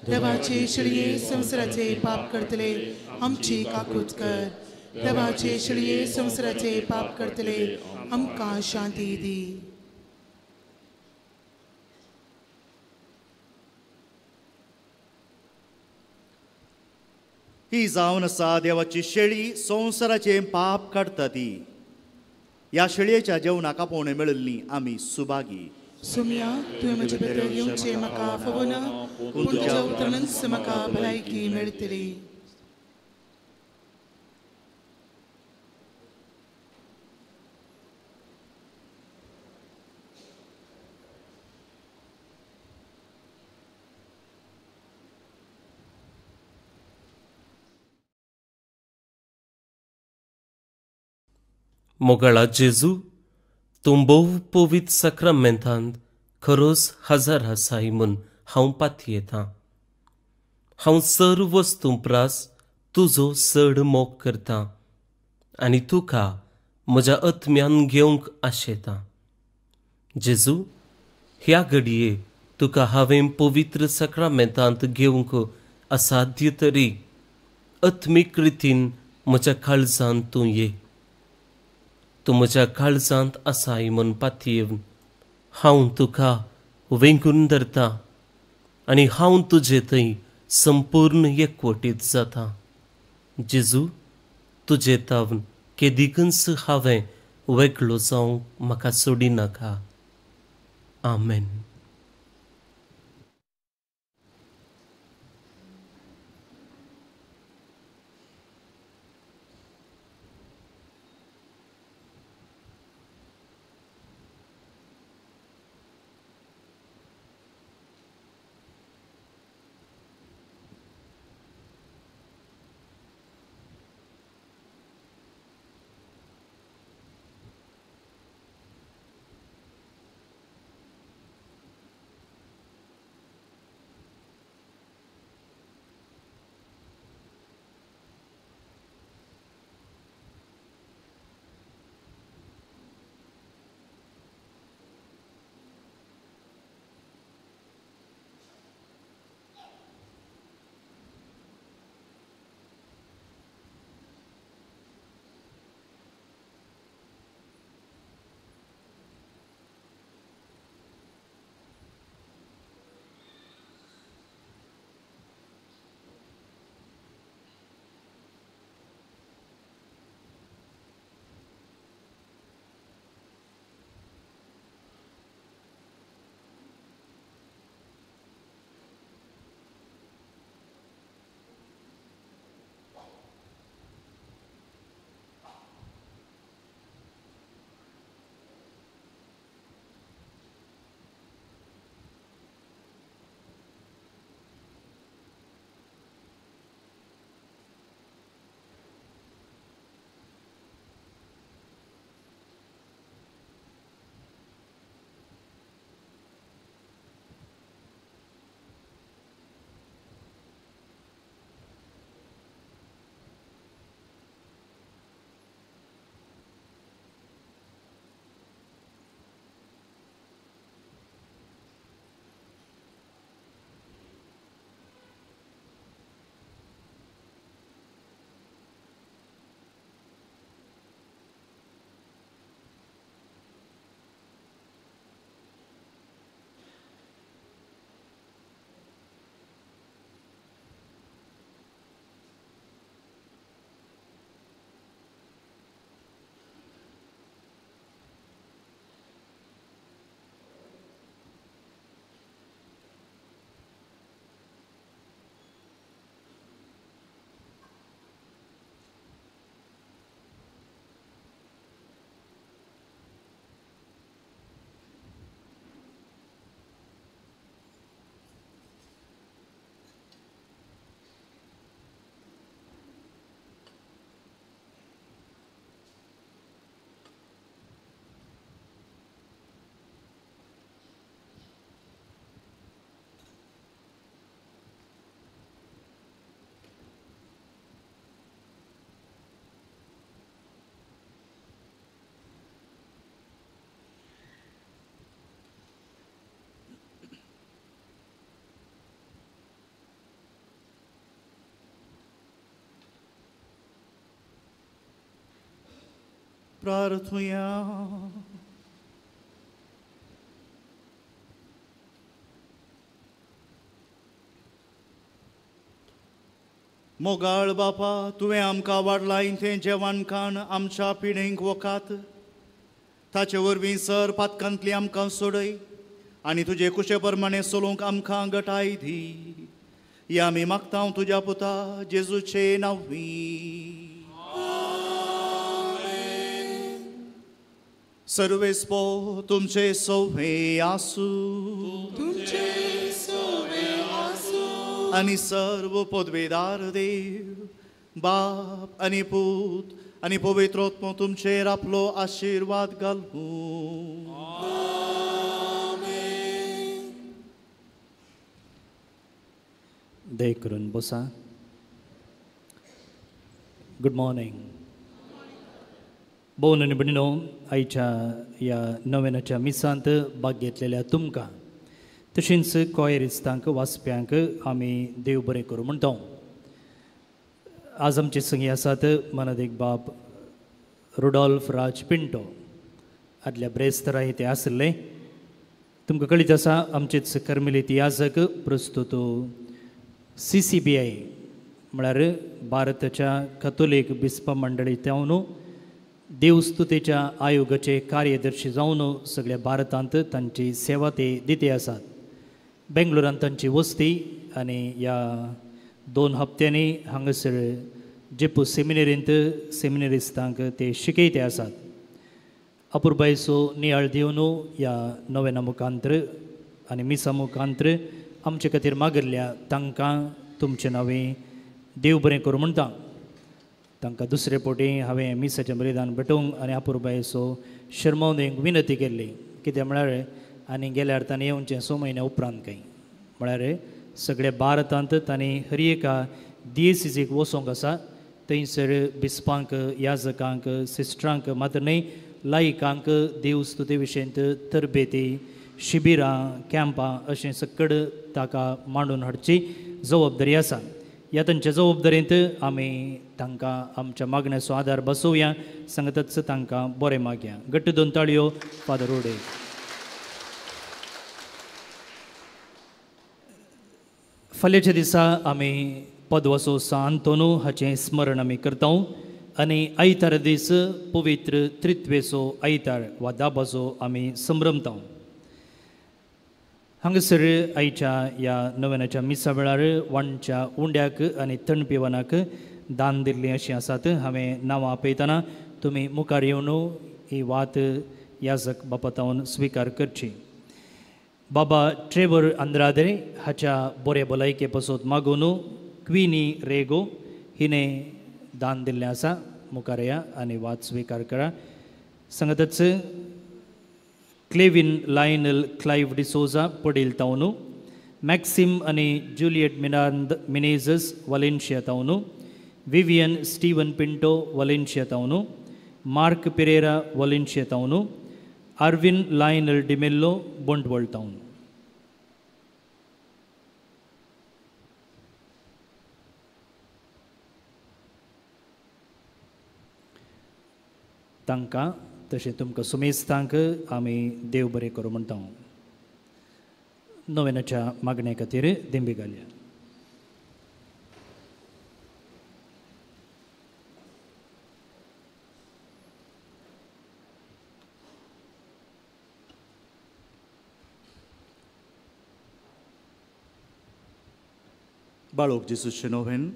S6: देवाचे शेळये संवसाराचे पाप करतले आमची काकूत कर. देवाचे शेळये संवसाराचे पाप करतले आमकां शांती दी.
S2: ही जावन आसा देवाची शेळी संवसाराचें पाप काडटा ती. ह्या शेळयेच्या जेवणाक आपोवणें मेळिल्ली आमी सुभागी.
S6: सोम्या, तुवें म्हजे भितर येवचें म्हाका फावना, पूण तुज्या उतरानच म्हाका भलायकी मेळटली.
S7: मोगाळा जेजू, तूं भोव पवित्र साक्रामेंतांत खरोच हजर आसाय म्हूण हांव पातयेतां. हांव सर्व वस्तूं प्रास तुजो चड मोग करतां आनी तुका म्हज्या आत्म्यान घेवंक आशेतां. जेजू, ह्या घडये तुका हांवें पवित्र साक्रामेंतांत घेवंक असाध्य तरी आत्मीक रितीन म्हज्या काळजांत तूं ये. तूं म्हज्या काळजांत आसाय म्हूण पातयेवन हांव तुका वेंगून धरतां आनी हांव तुजे थंय संपूर्ण एकवटीत जाता. जेजू, तुजे तावन केदिकूच हांवें वेगळो जावंक म्हाका सोडिनाका. आमेन.
S2: प्रार्थुया. मोगाळ बापा, तुवें आमकां वाडलाय तें जेवण खाण आमच्या पिढेंक वखात, ताचे वरवीं सर पातकांतली आमकां सोडय आनी तुजे कुशे प्रमाणे चलूंक आमकां गटाय दी. ही आमी मागता तुज्या पुता जेजूचे नांवी. सर्वेस्पो तुमचे सोवे आसूं,
S6: तुमचे सोवे आसूं.
S2: आनी सर्व पदवेदार देव बाप आनी पूत आनी पवित्र आत्मो तुमचेर आपलो आशिर्वाद घालूं.
S1: दया करून बसा. Good morning. भोवन आनी भयणीनो, आयच्या ह्या नव्यानाच्या मिसांत भाग घेतलेल्या तुमकां तशेंच कॉयरिस्तांक वाचप्यांक आमी देव बरें करूं म्हणटा. आज आमचे संगी आसात मनादीक बाब रुडॉल्फ राज पिंटो, आदल्या ब्रेस्तरा ते आशिल्ले. तुमकां कळीत आसा आमचेच कर्मेलीत याजक प्रस्तुत CCBI म्हळ्यार भारताच्या कथोलीक बिस्प मंडळी जावन देवस्तुतेच्या आयोगाचे कार्यदर्शी जावन सगळ्या भारतांत तांची सेवा ते दिते आसात. बेंगलोरांत तांची वस्ती आनी ह्या 2 हप्त्यांनी हांगासर जेपू सेमिनेरींत सेमिनेरिस्तांक ते शिकयते आसात. अपुरबायचो नियाळ दिवन ह्या नव्याना मुखांत्र आनी मिसा मुखांत्र आमचे खातीर मागिल्ल्या तांकां तुमचें नांवें देव बरें करूं म्हणटा. तांकां दुसरे फावटी हांवें मिसाचें बलिदान भेटोवंक आनी अपुरबायेचो शर्मावन विनंती केल्ली. कित्याक म्हळ्यार आनी गेल्यार तांणी येवचें 6 म्हयन्या उपरांत खंय म्हळ्यार सगळ्या भारतांत तांणी हर एका DACCक वचोंक आसा. थंयसर बिस्पांक, याजकांक, सिस्टरांक मात्र न्हय लायकांक देवस्तुते विशयंत तरबेती, शिबिरां, कॅम्पां अशें सकड ताका मांडून हाडची जबाबदारी आसा. ह्या तांच्या जबाबदारेंत आमी तांकां आमच्या मागण्याचो आदार बसोवया, सांगतच तांकां बरें मागया. घट्ट 2 ताळयो फादर रोडे. फाल्यांच्या दिसा आमी पदवासो सान आंतोनू हाचें स्मरण आमी करता आनी आयतार दीस पवित्र त्रित्वेचो आयतार वा दाबाचो आमी संभ्रमता. हांगासर आयच्या ह्या नव्यानाच्या मिसा वेळार वांटच्या उंड्याक आनी थंड पिवनाक दान दिल्लीं अशीं आसात. हांवें नांवां आपयतना तुमी मुखार येवन ही वात याजक बापातावन स्विकार करची. बाबा ट्रेवर आंद्रादे हाच्या बरे भलायके पासत मागून क्विनी रेगो हिणें दान दिल्लें आसा. मुखार या आनी वात स्विकार करा. सांगतच Clevin Lionel Clive D'Souza Padil तावनू, मॅक्सिम आनी जुलियट मिनांद मिनेजस वालेन्शिया तावनू, विवियन स्टीवन पिंटो वालेन्शिया तावनू, मार्क पिरेरा वालेन्शिया तावनू, आर्विन लायनल डिमेल्लो बोंटवळ तावनू. तांकां तशें तुमकां सुमेस्तांक आमी देव बरें करूं म्हणटा. नव्यानाच्या मागणे खातीर दिंबी घालया.
S2: बाळोक जेजूचें नोवेन.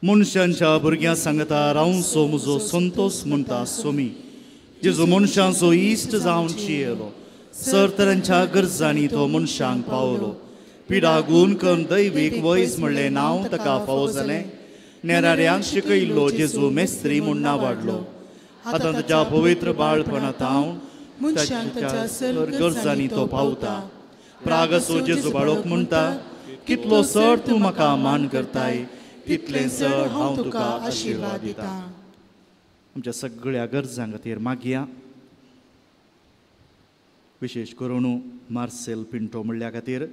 S2: मनशांच्या भुरग्यां सांगता रावंचो म्हजो संतोस म्हणटा सोमी. जेजू मनशांचो इश्ट जावन चियेलो, सर तरांच्या गरजांनी तो मनशांक पावलो. पिडा गूण करून दैवीक वैज म्हणलें नांव ताका फावो जालें. नेराऱ्यांक शिकयल्लो जेजू मेस्त्री म्हूण नांव वाडलो. आतां ताच्या पवित्र बाळपणांत ताच्या गरजांनी तो पावता. प्रागसो जेजू बाळोक म्हणटा, कितलो सर तूं म्हाका मान करताय तितलें चड हांव तुका आशिर्वाद दिता. आमच्या सगळ्या गरजां खातीर मागया. विशेश करून मार्सेल पिंटो म्हणल्या खातीर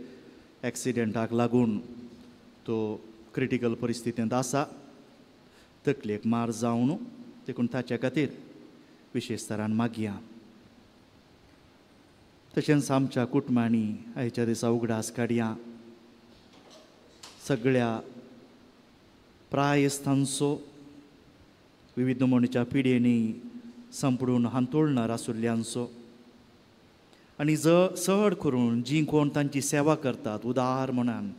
S2: एक्सिडेंटाक लागून तो क्रिटिकल परिस्थितींत आसा, तकलेक मार जावन, देखून ताच्या खातीर विशेश तरान मागया. तशेंच आमच्या कुटुंबांनी आयच्या दिसा उगडास काडया सगळ्या प्रायस्थांचो विविध नमुन्याच्या पिढयेंनी संपडून हांतोळणार आसुल्ल्यांचो आनी चड करून जीं कोण तांची सेवा करतात उदार मनान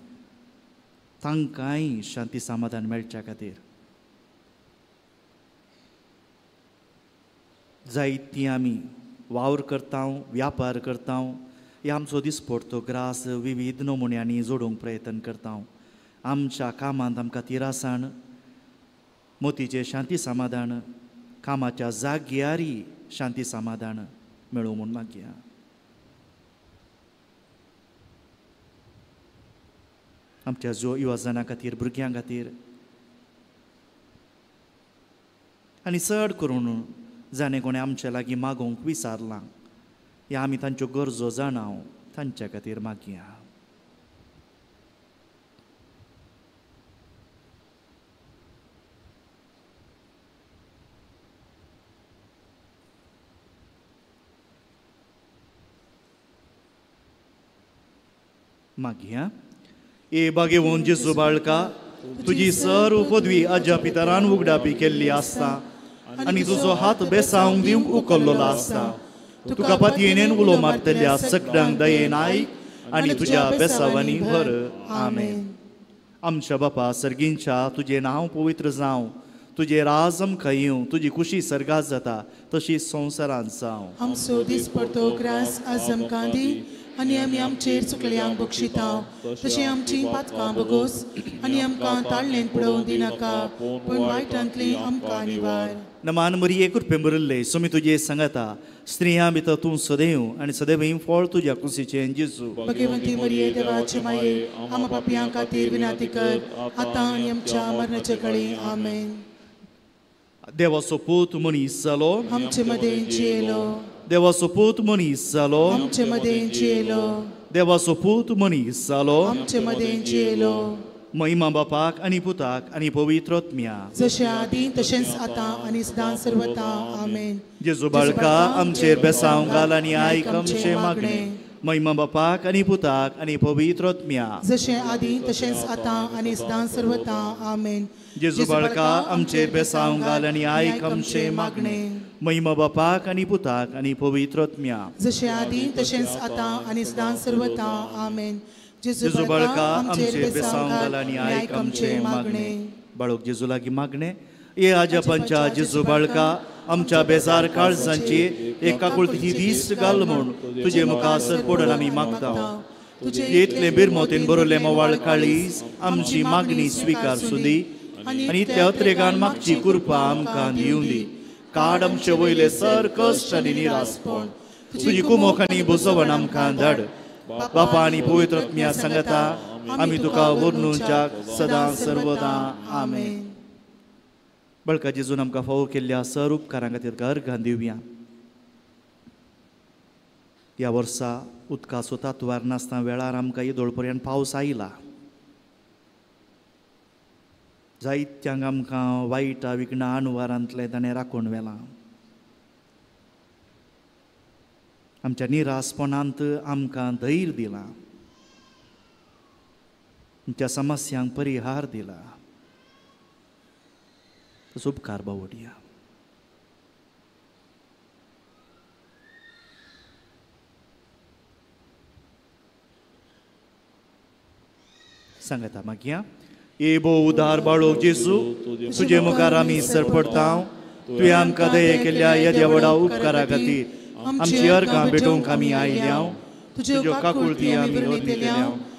S2: तांकांय शांती समाधान मेळच्या खातीर जायतीं आमी वावर करता, व्यापार करता, हे आमचो दिसपडतो ग्रास विविध नमुन्यांनी जोडूंक प्रयत्न करता. आमच्या कामांत आमकां तिरासाण, मोतीचें शांती समाधान, कामाच्या जाग्यारी शांती समाधान मेळूं म्हूण मागया. आमच्या जो युवाजनां खातीर, भुरग्यां खातीर आनी चड करून जाणें कोणें आमच्या लागीं मागोवंक विचारलां या आमी तांच्यो गरजो जाणाव तांच्या खातीर मागया. मागया. ए बागेवन जेजू बाळका, तुजी सर्व पदवी आज्या पितरान उगडापी केल्ली आसता आनी तुजो हात बेसावंक दिवंक उखल्लोलो आसता. तुका पातयेन उलो मारतल्या सगळ्यांक दयेन आयक आनी तुज्या बेसावांनी भर. आमेन. आमच्या बापा सर्गींच्या, तुजें नांव पवित्र जावं, तुजें राज आमकां येवं, तुजी खुशी सर्गात जाता तशी संवसारांत जावं.
S6: आमचो दिसपडतो ग्रास आज आमकां दी आनी आमी आमचेर चुकल्यांक बक्षिता तशें आमची पातकां बगोस आनी आमकां ताळणेंत पडोवंक दिनाका, पूण वायटांतली आमकां निवार.
S2: नमान मरिये कृपेन भरिल्ले, स्वामी तुजे सांगाता, स्त्रियां भितर तूं सदैव आनी सदैव फळ तुज्या कुशीचें जेजू.
S6: भगवंती मरिये देवाचे माये, आमा पापयां खातीर विनंती कर आतां आनी आमच्या मरणाचे कळी. आमेन.
S2: देवाचो पूत मनीस जालो,
S6: आमचे मदें जियेलो.
S2: देवाचो पूत मनीस जालो,
S6: आमचे मदें जियेलो.
S2: देवाचो पूत मनीस जालो,
S6: आमचे मदें जियेलो.
S2: महिमा बापाक आनी पुताक आनी पवित्र आत्म्या,
S6: जशें आदीं तशेंच आतां आनी सदां सर्वता. आमेन.
S2: जेजू बाळका, आमचेर बेसांव घाल आनी आयक आमचें मागणें. महिमा बापाक आनी पुताक आनी पवित्र आत्म्या,
S6: जशें आदीं तशेंच आतां आनी सदां सर्वता. आमेन.
S2: जेजू बाळका, आमचेर बेसांव घाल आनी आयक आमचें मागणें. महिमा बापाक आनी पुताक आनी पवित्र आत्म्या,
S6: जशें आदीं तशेंच आतां आनी सदां सर्वता. आमेन.
S2: जेजू बाळका, आमचेर बेसांव घाल आनी आयक आमचें मागणें. बाळक जेजू लागीं मागणें. हे आज्या पंचा जेजू बाळका, आमच्या बेजार काळजांची एक काकुळतीची दीस घाल म्हूण तुजे मुखार सरपडून आमी मागता. तुजे इतले बिरमोतीन बरयल्ले मोवाळ काळीज आमची मागणी स्विकार सुदी आनी इतल्या अत्रेगान मागची कृपा आमकां दिवं दी. काड आमचे वयले सर कश्ट आनी निरासपण, तुजी कुमोक आनी बुजवण आमकां धाड. बापा आनी पवित्र आत्म्या सांगता आमी तुका वर्णुच्याक सदां सर्वदां. आमेन. बळका जेजून आमकां फावो केल्ल्या सर उपकारां खातीर अर्घां दिवया. ह्या वर्सा उदकाचो तातवार नासतना वेळार आमकां येदोळ पर्यंत पावस आयला. जायत्यांक आमकां वायट विघ्नां अणवारांतलें ताणें राखून व्हेलां. आमच्या निरासपणांत आमकां धैर्य दिलां, आमच्या समस्यांक परिहार दिला. तसो उपकार बावडया. सांगता मागया. ए भो उदार बाळो जेजू, तुजे मुखार आमी सरपडता. तुवें आमकां दये केल्ल्या येद्या व्हडा उपकारा खातीर आमची अर्घां भेटोवंक आमी आयल्या. तुज्यो काकुळती आमी वर्णितल्या.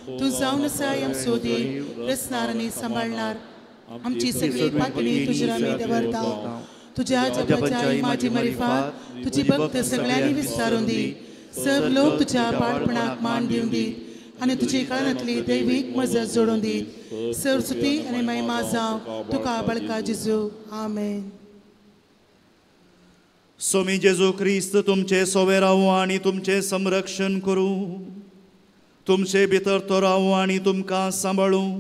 S6: तूं जावन आसाय आमचो देव, रचणार आनी सांबाळणार. आमची सगळी पातणी तुजेर आमी दवरता. तुज्या जपाच्या इमाजी मारिफात तुजी भक्त सगळ्यांनी विस्तारून दी. सर्व लोक तुज्या बाळपणाक मान दिवन दीत आनी तुजी कळनांतली दैवीक मजत जोडून दीत. सर्व स्तुती आनी महिमा जावं तुका बळका जेजू. आमेन.
S2: स्वामी जेजू क्रिस्त तुमचे सोवे रावूं आनी तुमचें संरक्षण करूं, तुमचे भितर तो रावूं आनी तुमकां सांबाळूं,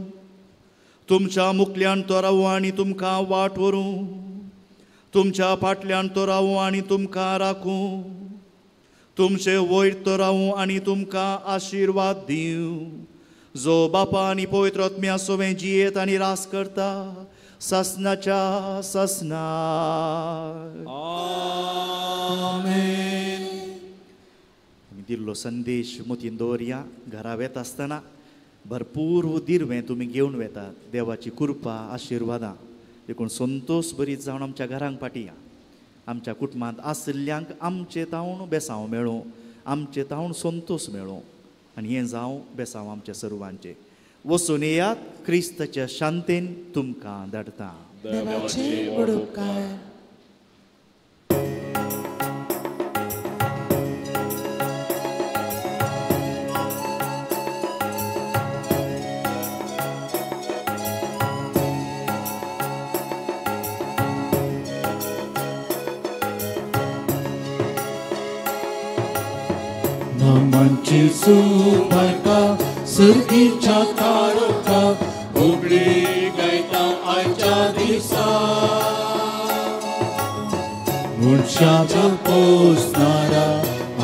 S2: तुमच्या मुखल्यान तो रावूं आनी तुमकां वाट व्हरूं, तुमच्या फाटल्यान तो रावूं आनी तुमकां राखूं, तुमचे वयर तो रावूं आनी तुमकां आशिर्वाद दिवं, जो बापा आनी पवित्र आत्म्या सोवें जियेत आनी रास करता सासनाच्या सासना.
S3: आमेन.
S2: आमी दिल्लो संदेश मतीन दवरया. घरा वेता आसतना भरपूर दिरवें तुमी घेवन वेतात, देवाची कृपा आशिर्वादां देखून संतोश बरीच जावन आमच्या घरांक पाटया. आमच्या कुटुंबांत आशिल्ल्यांक आमचे तावन बेसांव मेळूं, आमचे तावन संतोश मेळूं आनी हें जावं बेसांव आमच्या सर्वांचें. वचून येयात, क्रिस्ताच्या शांतेन तुमकां धाडटा.
S6: देवाचे व्हड उपकार.
S3: नामांची सुबायका सर्गीच्या तारका होबळी गायता आयच्या दिसा, मनशाच्या पोसणारा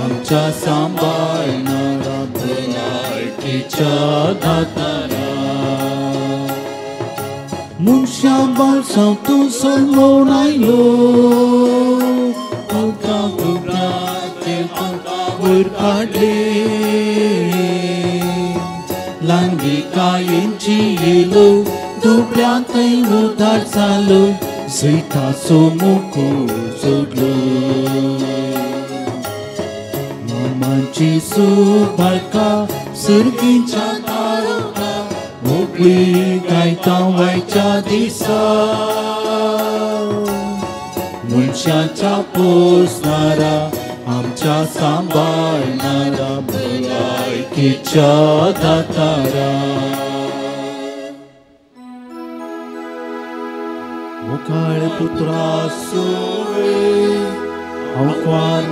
S3: आमच्या सांबाळणारा भलायकीच्या दातारा. मनशा बालसांव तूं सलमोन आयलो, आमकां दुबराचेर वयर काडले, ल्हानविकायेंची येयलो दुबळ्यांतय उदार जालो, जैताचो मुकूट जोडलो. मामांची सुबायका सर्गीच्या तारका होबळी गायता वायच्या दिसा, मनशाच्या पोसणारा आमच्या सांबाळणारा भलायकीच्या दातारा. मुखाळ पुत्रा सोवे हांव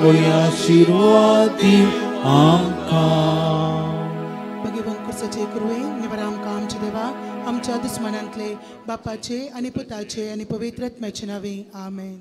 S3: मोय आशिर्वाद दी आमकां.
S6: भगवंत कुर्साचे कुरवे निवर आमकां आमच्या देवा आमच्या दुस्मनांतले बापाचे आनी पुताचे आनी पवित्र आत्म्याचे नांवे. आमेन.